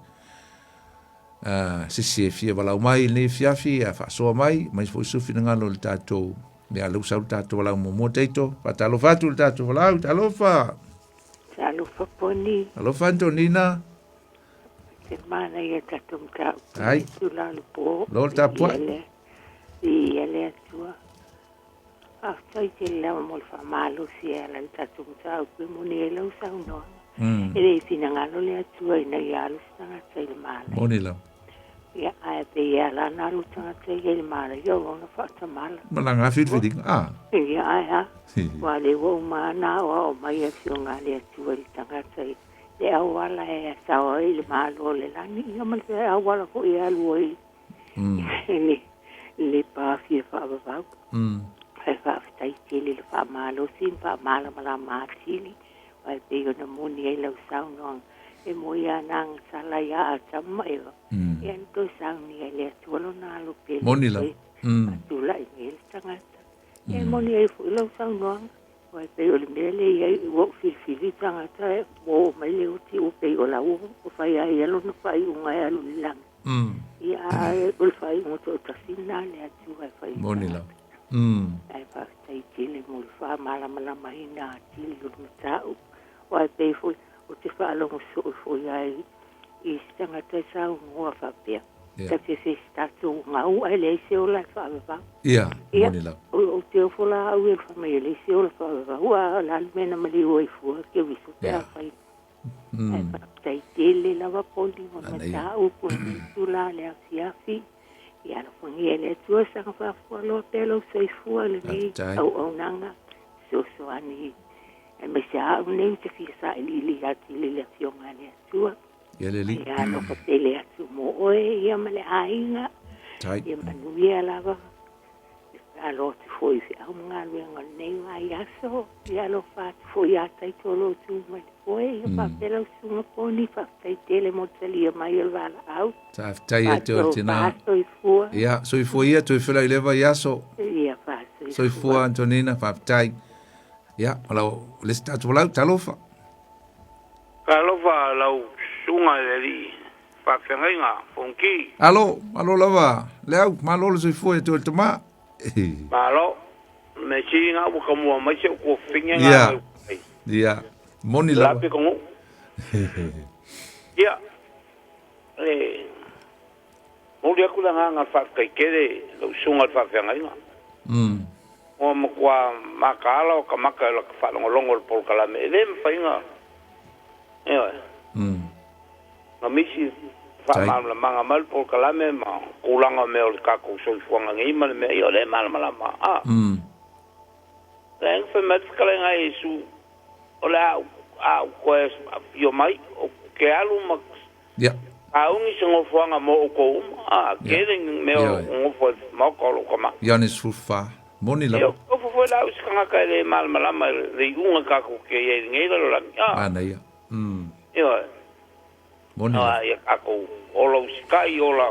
S1: se isi e fia valau mai i lenei afiafi, a faasoa mai, mai foi se finagalo i le tatou, ia, lea ua sau le tatou valaau muamua, Taito, faatalofa atu i le tatou valaau, talofa!
S2: Talofa Poni.
S1: Alofa Antonina.
S2: Te manaia tatou mataupu. Ai. Tula le po.
S1: Lo le tapuai.
S2: Viia le Atua. Faafetai tele lava mo le faamalosi e ala i le tatou mataupu e moni ai lau saunoaga. E le i finagalo le Atua ina ia alu se tagata i le malaia.
S1: Moni lava.
S2: Ia, ae pei e ala ona alu tagata ia i le malaia o lona faatamala.
S1: Ma lana filifiliga. Ah.
S2: Ia, ae a. Ua le ua uma ona aoao mai afioga a le Atua i le tagata i le auala e sao ai i le Malo o le lagi, ia ma le auala foi e alu ai i le pa fia faavavau. Ae faafetai tele i le faamalosi ma faamalamalama atili, aua e pei ona moni ai lau saunoaga, e moi lava na agasala ia Atamu ma Eva, ia na toe saunia e le Atua lona alo pele
S1: Moni lava.
S2: Faatulai mai ai le tagata. Ia e moni ai foi lau saunoaga, aua e pei o le mea lea e i ai, ua ou filifili tagata ua oo mai le oti ua pei o la ua fai lava ia lona faaiuga e alu i le lagi. Ia, ae o le faaiuga toatasi lena a le Atua e fai i
S1: Moni lava.
S2: Ae faafetai tele mo le faamalamalamaina atili o le mataupu. Aua e pei foi ou te faalogo soo foi lava i i se tagata e saunoa faapea,
S1: Ia.
S2: Ta te se tatou gau ae leai se ola e faavavau.
S1: Ia,
S2: Ia,
S1: moni lava.
S2: Ou te ofo la au e fai mai e leai se ola faavavau, a o le a le mea na maliu ai fua ke uiso pe
S1: Ia.
S2: afai. Ae faafetai tele lava Poli mo le
S1: Manaia.
S2: mataupu i lenei itula le afiafi. Ia alofagia e le Atua saga faafualoa pea lou soifua i lenei
S1: Faafetai.
S2: auaunaga fesoasoani aemaise lava au nei ou te fia sailiili atili i le Afioga a le Atua.
S1: Ia le Alii.
S2: Ia alofa tele atu mo oe ia ma le aiga.
S1: Tai.
S2: Ia manuia lava. Alo atu foi i feau ma galuega o lenei vaiaso. Ia alofa atu foi ia Taito o lo o tu mai le foe. Ia faapea lau susuga Poni, faafetai tele mo le talia mai o le valaau.
S1: Faafetai ia te oe tina.
S2: Soifua.
S1: Ia, soifua ia, toe feiloai i lea vaiaso.
S2: Ia, faasoifua.
S1: Soifua Antonina, faafetai. Ia, o lau, le isi tatou valaau, talofa.
S3: Talofa lau susuga i le alii faafeagaiga Fonoti.
S1: Alo, malo lava, Leau, malo le soifua ia te oe le tama.
S3: Malo. Me sili nga ua kamua mai se uku finge nga
S1: Ia. Ia, moni lava.
S3: Lape kongu. Ia. E momoli atu le agaga o le faafetai tele i lau susuga i le faafeagaiga. Ua matua mataala o ka maka i lata faalogologo i le polokalame e le mafai ona, ioe, na misi faamalamalamaga mai le polokalame ma tulaga o mea o le tatou soifuaga nei ma le mea, ia o lea e malamalama. A. Lea na fai mai le fetalaiga a Iesu, O le a ou toe afio mai, ou te alu ma
S1: Ia.
S3: Tauni se nofoaga mo outou uma. A, tele ni mea o nofo ai le Maota o lou tama.
S1: Ioane 14. Moni
S3: Ia,
S1: lava.
S3: nofo foi la au i se tagata e le malamalama i le iuga tatou te i ai i lenei lalolagi. A.
S1: Manaia.
S3: Ioe.
S1: Moni lava.
S3: A, ia tatou ola usitai, ola.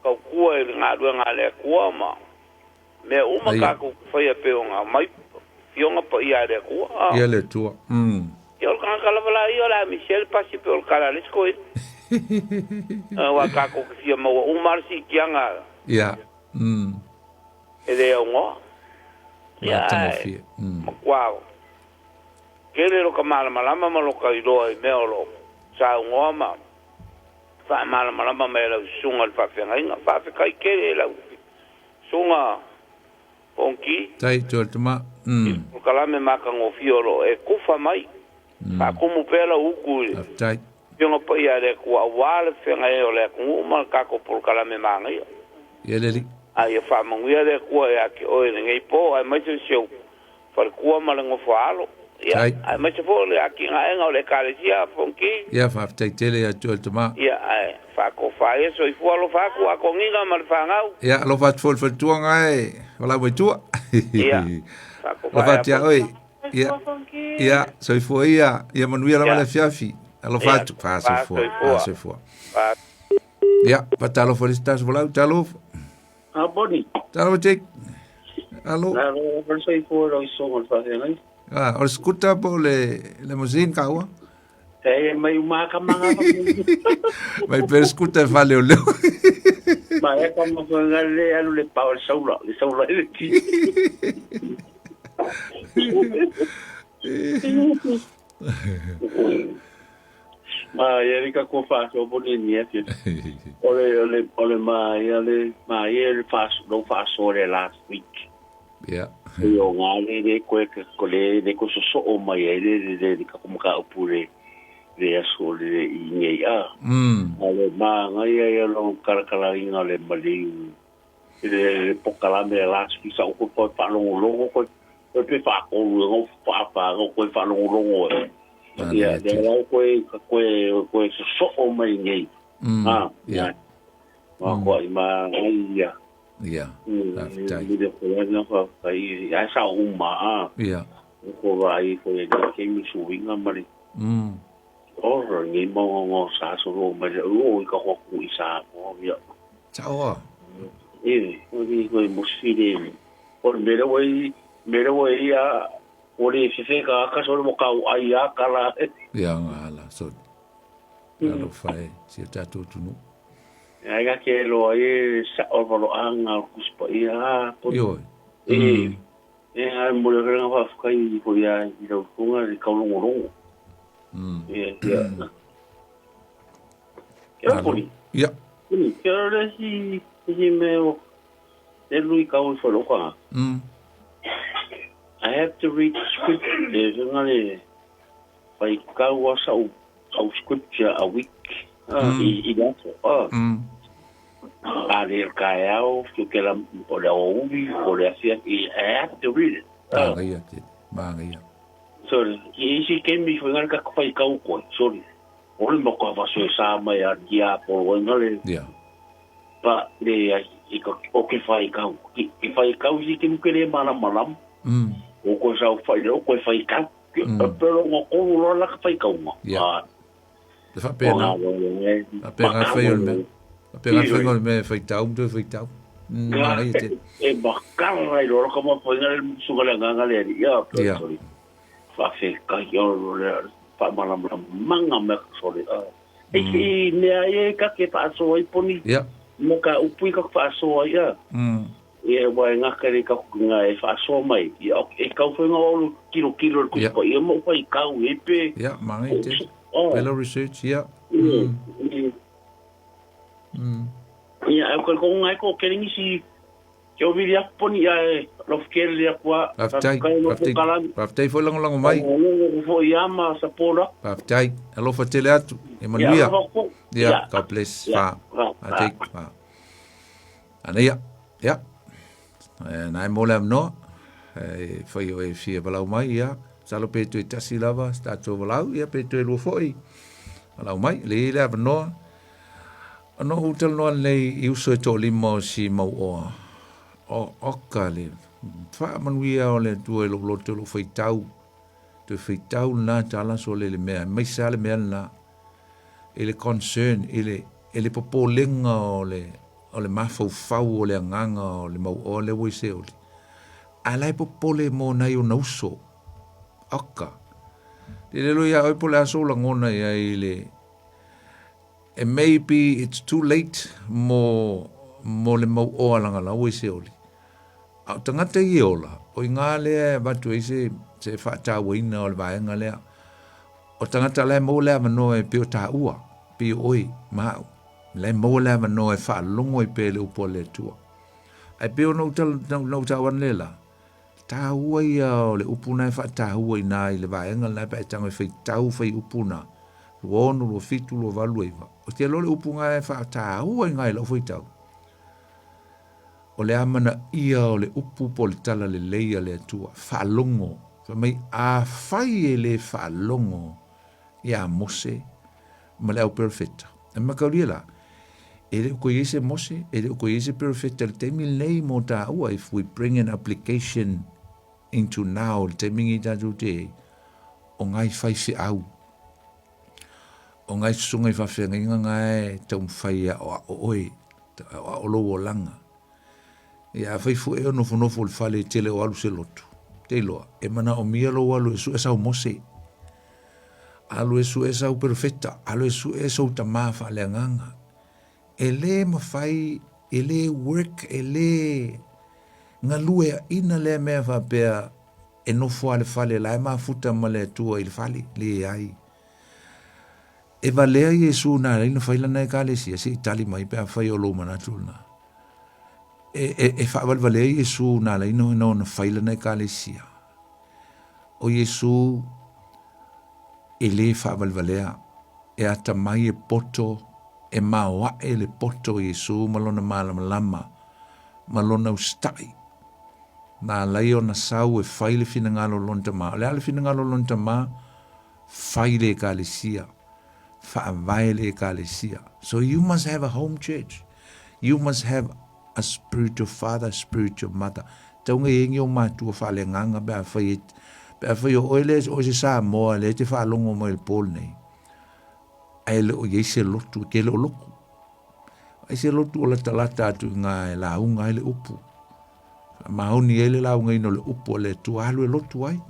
S3: Tautua i le galuega a le Atua ma mea uma tatou te faia pei ona aumai Afioga Paia a le Atua.
S1: A. Ia le Atua.
S3: Ia o le tagata lava la ia o le a misi ai le pasi pei o le tala a le isi toeaina. Aua tatou te fia maua uma lava le siitiaga.
S1: Ia.
S3: E le aunoa. Ia ae matua tele lota malamalama ma lota iloa i mea o lo o saunoa ma faamalamalama mai e lau susuga i le faafeagaiga. Faafetai tele i lau susuga Fonoti.
S1: Tai to le tama.
S3: I le polokalame matagofie o lo o e tufa mai. Faatumu pea lau utu i le
S1: Faafetai.
S3: Afioga Paia a le Atua aua le feagai ai o le atunuu ma le tatou polokalame manaia.
S1: Ia le Alii.
S3: A ia faamanuia le Atua ia te oe i lenei po, aemaise si ou faletua ma le nofo a alo. Ia,
S1: Tai.
S3: aemaise foi o le atinaega o le Ekalesia a Fonoti.
S1: Ia, faafetai tele ia te oe le tama.
S3: Ia, ae faatofa ia soifua alofa atu Akoniga ma le fanau.
S1: Ia, alofa atu foi i le faletua e valaau mai tua.
S3: Ia, faatofa
S1: Alofa
S3: ia
S1: atu ia oe. Ia, ia, soifua ia. Ia manuia lava le afiafi. Alofa atu. Fa soifua. Fa soifua. Ia, faatalofa i le isi taso valaau. Talofa.
S4: A Boni.
S1: Talofa Jake. Alo.
S4: Na lo o le soifua lau susuga o le faafeagai.
S1: Ah, o le scooter po o le limousine kaua?
S4: E mai uma ka manga pa.
S1: Mai pe scooter e faaleoleo.
S4: Ma e ka ma fa le alu le pao le saula, le saula le ti. Ma ia ri ka ko fa so bo ni ni e. Ole ole ole ma ia le ma ia le fa lo fa so le last week.
S1: Ia.
S4: I o ngā le le koe ka ko le le ko so so o mai ai le le le ka ko maka upu le le aso le le i ngei a. A le ma ngai ai ia lo karakara inga le maliu le le pokalame le last week sa o ko ko pa longo longo ko ko pe fa ko lu ngo fa fa ngo ko fa longo longo e. Ia le lau koe ka koe koe so so o mai ngei. Ah,
S1: Ia.
S4: Ma koa i ma ngai ia.
S1: Ia, faafetai.
S4: Muli ko ia na faafetai ai sa uma a.
S1: Ia.
S4: Ko vai ko ia ni ke mi suinga mari. Ora ni mo ngo sa so ro mai le o i ka ko ku i sa mo ia.
S1: Sao a.
S4: E, o ni ko mo sile. O mere wai mere wai ia o le fefe ka ka so mo ka ai a kala.
S1: Ia ngala so. Alofa e si o tatou atunuu.
S4: Ai ga ke loa e sa o valo anga o kuspa ia a po.
S1: Ioe.
S4: E e ai mo le renga fa kai ko ia i ro kunga i ka longo longo. E ia. Kia poli.
S1: Ia.
S4: Poli, kia le si si me o e lui ka o whaloka. I have to read scripture. Le nga le whai kau asa o au scripture a week. I i aso. A le ka ao, ke la o le o uli, o le asia, I have to read it.
S1: Māngaia te, māngaia.
S4: Sorry, i isi kemi whai ngare ka whai kau koe, sorry. Ore mo ka waso e sā mai a ki a poro e ngare.
S1: Yeah.
S4: Pa, le, i ka, o ke whai kau. Ki, ki whai kau si ke mukere mana malam. O koe sa o whai, o koe whai kau. Pero ngā kōru loa la ka whai kau ngā.
S1: Yeah. Te whapena. Whapena whai o le mea. Whapena whai o le mea whai tau, mtu whai tau. Māngaia te.
S4: E makara rai loa ka ma whai ngare musunga le nganga le ari. Ia, sorry. Whawhe kai o le whamalamala manga mea sorry. E ki mea e ka ke whaasoa i poni.
S1: Yeah.
S4: Mo ka upui ka whaasoa ia. Ia wa e ngakere ka nga e whaasoa mai. Ia e kau whai ngā olu kilo kilo le kupa. Ia mo whai kau e pe.
S1: Yeah, māngai te. Pela research, yeah.
S4: Ia, e ko ngai ko keringisi Ke o vili aku poni ia e lofu kele le aku a.
S1: Faafetai, faafetai, faafetai foi lagolago mai.
S4: Lagolago foi ia ma support aku.
S1: Faafetai, alofa tele atu, e manuia. Ia, God bless, fa, fa take, fa. Ana ia, ia. E, nai mo le amnoa, e whai o e fia walau mai, ia. Salo pe toe tasi lava, sa tātou walau, ia pe toe lua foi. Walau mai, le i le avanoa. Ona ou talanoa nei i uso e toalima o si mau oa, o oka le faamanuia o le Atua i lou loto i lou faitau, toe faitau lena tala sole i le mea, aemaise lava le mea lena, i le concern, i le, i le popolega o le, o le mafaufau o le agaga o le mauoa lea ua i Seoli, a la e popole mo nai ona uso. Oka. Te lelo ia oe po le aso lagona i ai le e maybe it's too late mo mo le mauoa langa la ua i Seoli. A o tagata i e ola, o i ngā lea e avatu ai se, se faatauaina o le vaega lea. O tagata la e maua le avanoa e pei o tāua, pei o oe ma au. La e maua le avanoa e faalogo ai pea i le upu a le Atua. Ae pei ona ou tala, na ou tau ane la, tāua ia o le upu na e faataua i nā i le vaega lena pe a e tago e faitau fai upu na, 26, 27, 28, 29. O te iloa le upu na e faataua i ngā i lau faitau. O le amanaia o le upu po o le tala lelei a le Atua. Faalogo. Fai mai, afai e le faalogo iā Mose ma le au perofeta. E mataulia la, e le o toe i ai se Mose, e le o toe i ai se perofeta i le taimi lenei mo tāua, if we bring an application into now, i le taimi lenei tatou te i ai, o ngai faifeau, o ngai susuga i faafeagaiga nga e taumafai e aoao oe, aoao lou olaga. Ia afai foi e nofonofo i le fale e tele o alu se lotu, te iloa, e manaomia lou alu e sue sau Mose, alu e sue sau perofeta, alu e sue sou tamā faaleagaga. E lē mafai, e lē work, e lē galueaʻina lea mea faapea e nofo lava i le fale la e mafuta ma le Atua i le fale, leai. E valea Iesu na ala ai ona fai lana Ekalesia, se i tali mai pe afai o lou manatu lena. E, e, e faavalevalea Iesu na ala ai ona fai lana Ekalesia. O Iesu e lē faavalevalea, e atamai e poto, e maoaʻe le poto o Iesu ma lona malamalama, ma lona usitaʻi. Na ala ai ona sau e fai le finagalo o lona Tamā. O le a le finagalo o lona Tamā? Fai le Ekalesia. Faavae le Ekalesia. So you must have a home church. You must have a spiritual father, spiritual mother. Tau ngai e o matua faaleagaga pe afai e, pe afai o oe le o se Samoa le te faalogo mai le pō lenei. Ae le o i ai se lotu, e ke le o lotu. Ai se lotu o latalata atu i ngā e lauga ai le upu. Maoni ai le laugaina o le upu a le Atua, alu e lotu ai.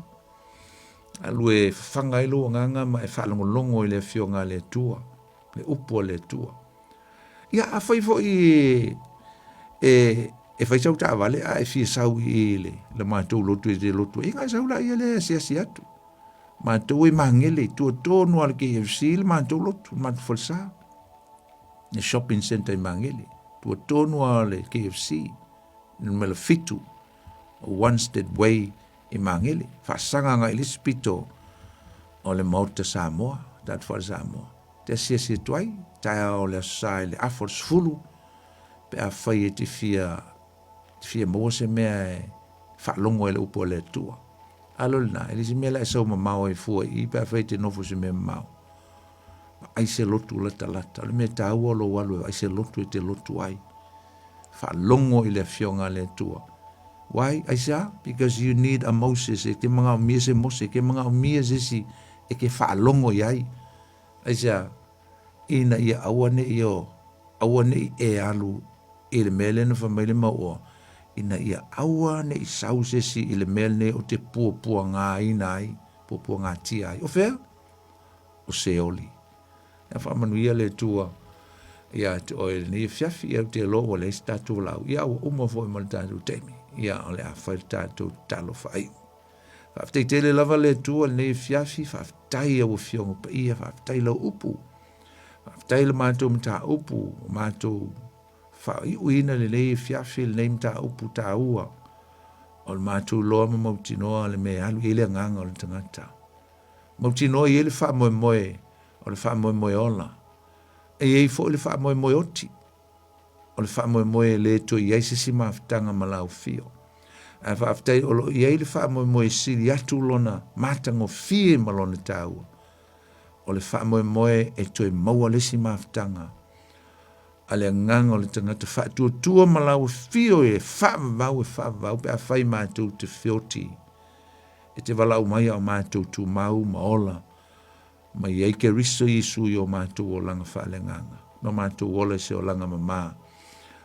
S1: Alu e fafaga ai lou agaga ma e faalogologo i le afioga a le Atua, le upu a le Atua. Ia, afai foi e, e, e fai sau taavale a e fia sau i le, le matou lotu e te lotu ai, ia sau laia lea e asiasi atu. Matou e magele, tua tonu a le KFC le matou lotu, le matou falesa. Le shopping center i Magele, tua tonu a le KFC, numera 7, Wanstead Way i Magele, faasaga agai i le isi pito o le Maota Samoa, tatou fale Samoa. Te asiasi atu ai, taeao o le Aso Sa i le afa o le 10, pe afai e te fia, te fia maua se mea e faalogo ai le upu a le Atua. Alo lena, e le se mea la e sau mamao ai fua i i pe afai e te nofo i se mea mamao. Vaai se lotu latalata. O le mea taua o lou alu e vaai se lotu e te lotu ai. Faalogo i le afioga a le Atua. Why? Aisea? Because you need a Moses. E ke manaomia se Mose, e ke manaomia se isi e ke faalogo i ai. Aisea? Ina ia aua neʻi o, aua neʻi e alu i le mea lea na fai mai le mauoa, ina ia aua neʻi sau se isi i le mea lenei o te puapuagaina ai, puapuagatia ai. O fea? O Seoli. Ia faamanuia le Atua ia te oe i lenei afiafi, ia ou te iloa ua leai se tatou lau, ia ua uma foi ma le tatou taimi, ia o le a fai le tatou tatalo faaiu. Faafetai tele lava le Atua i lenei afiafi, faafetai i au afioga paia, faafetai lau upu, faafetai le matou mataupu, o matou faaiuina lenei afiafi, lenei mataupu taua, o le matou iloa ma mautinoa le mea e alu i ai le agaga o le tagata. Mautinoa e i ai le faamoemoe o le faamoemoe ola. E i ai foi le faamoemoe oti, o le faamoemoe e le toe i ai se isi mafutaga ma laufio. Ae faafetai o lo o i ai le faamoemoe e sili atu lona matagofie ma lona taua, o le faamoemoe e toe maua le isi mafutaga a le agaga o le tagata faatuatua ma lauafio e faavavau e faavavau pe afai matou te feoti e te valaau mai a o matou tumau ma ola mai ai Keriso Iesu i o matou olaga faaleagaga, ma matou ola i se olaga mama.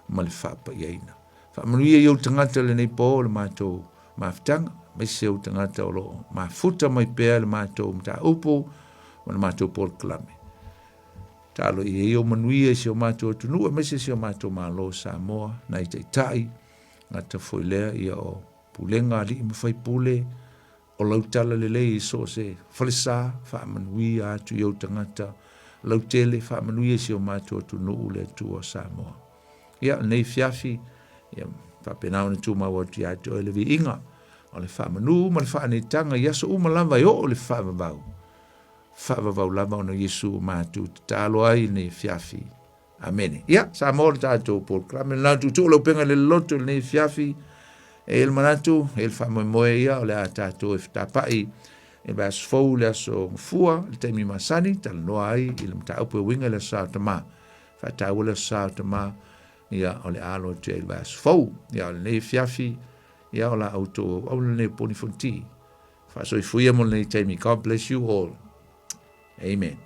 S1: ma le faapaiaina. Faamanuia i ou tagata lenei po le matou mafutaga, aemaise ou tagata o lo o mafuta mai pea le matou mataupu ma le matou polokalame. Talo i ai o manuia i si o matou atunuu, aemaise si o matou Malo o Samoa, nai taitai, gata foi lea ia o pulega alii ma faipule, o lau tala lelei i so o se falesa, faamanuia atu i ou tagata lautele, faamanuia i si o matou atunuu le Atua o Samoa. Ia, lenei afiafi, ia faapena ona tumau atu ia te oe le viiga, o le faamanu ma le faaneetaga i aso uma lava e oo le faavavau. Faavavau lava ona Iesu matou tatalo ai lenei afiafi. Amene. Ia, Samoa le tatou polokalame lena tuutuu lau pega le loto lenei afiafi. E i le manatu, e i le faamoemoe ia o le a tatou e fetapai i le aso fou le aso Gafua, le taimi masani, talanoa ai i le mataupu e uiga i le aso Sa o Tama. Faataua le aso Sa o Tama, ia o le a alo atu ai i le aso fou. Ia o lenei afiafi, ia o la outou auauna lenei o Poni Fonoti. Faasoifuia mo lenei taimi. God bless you all. Amen.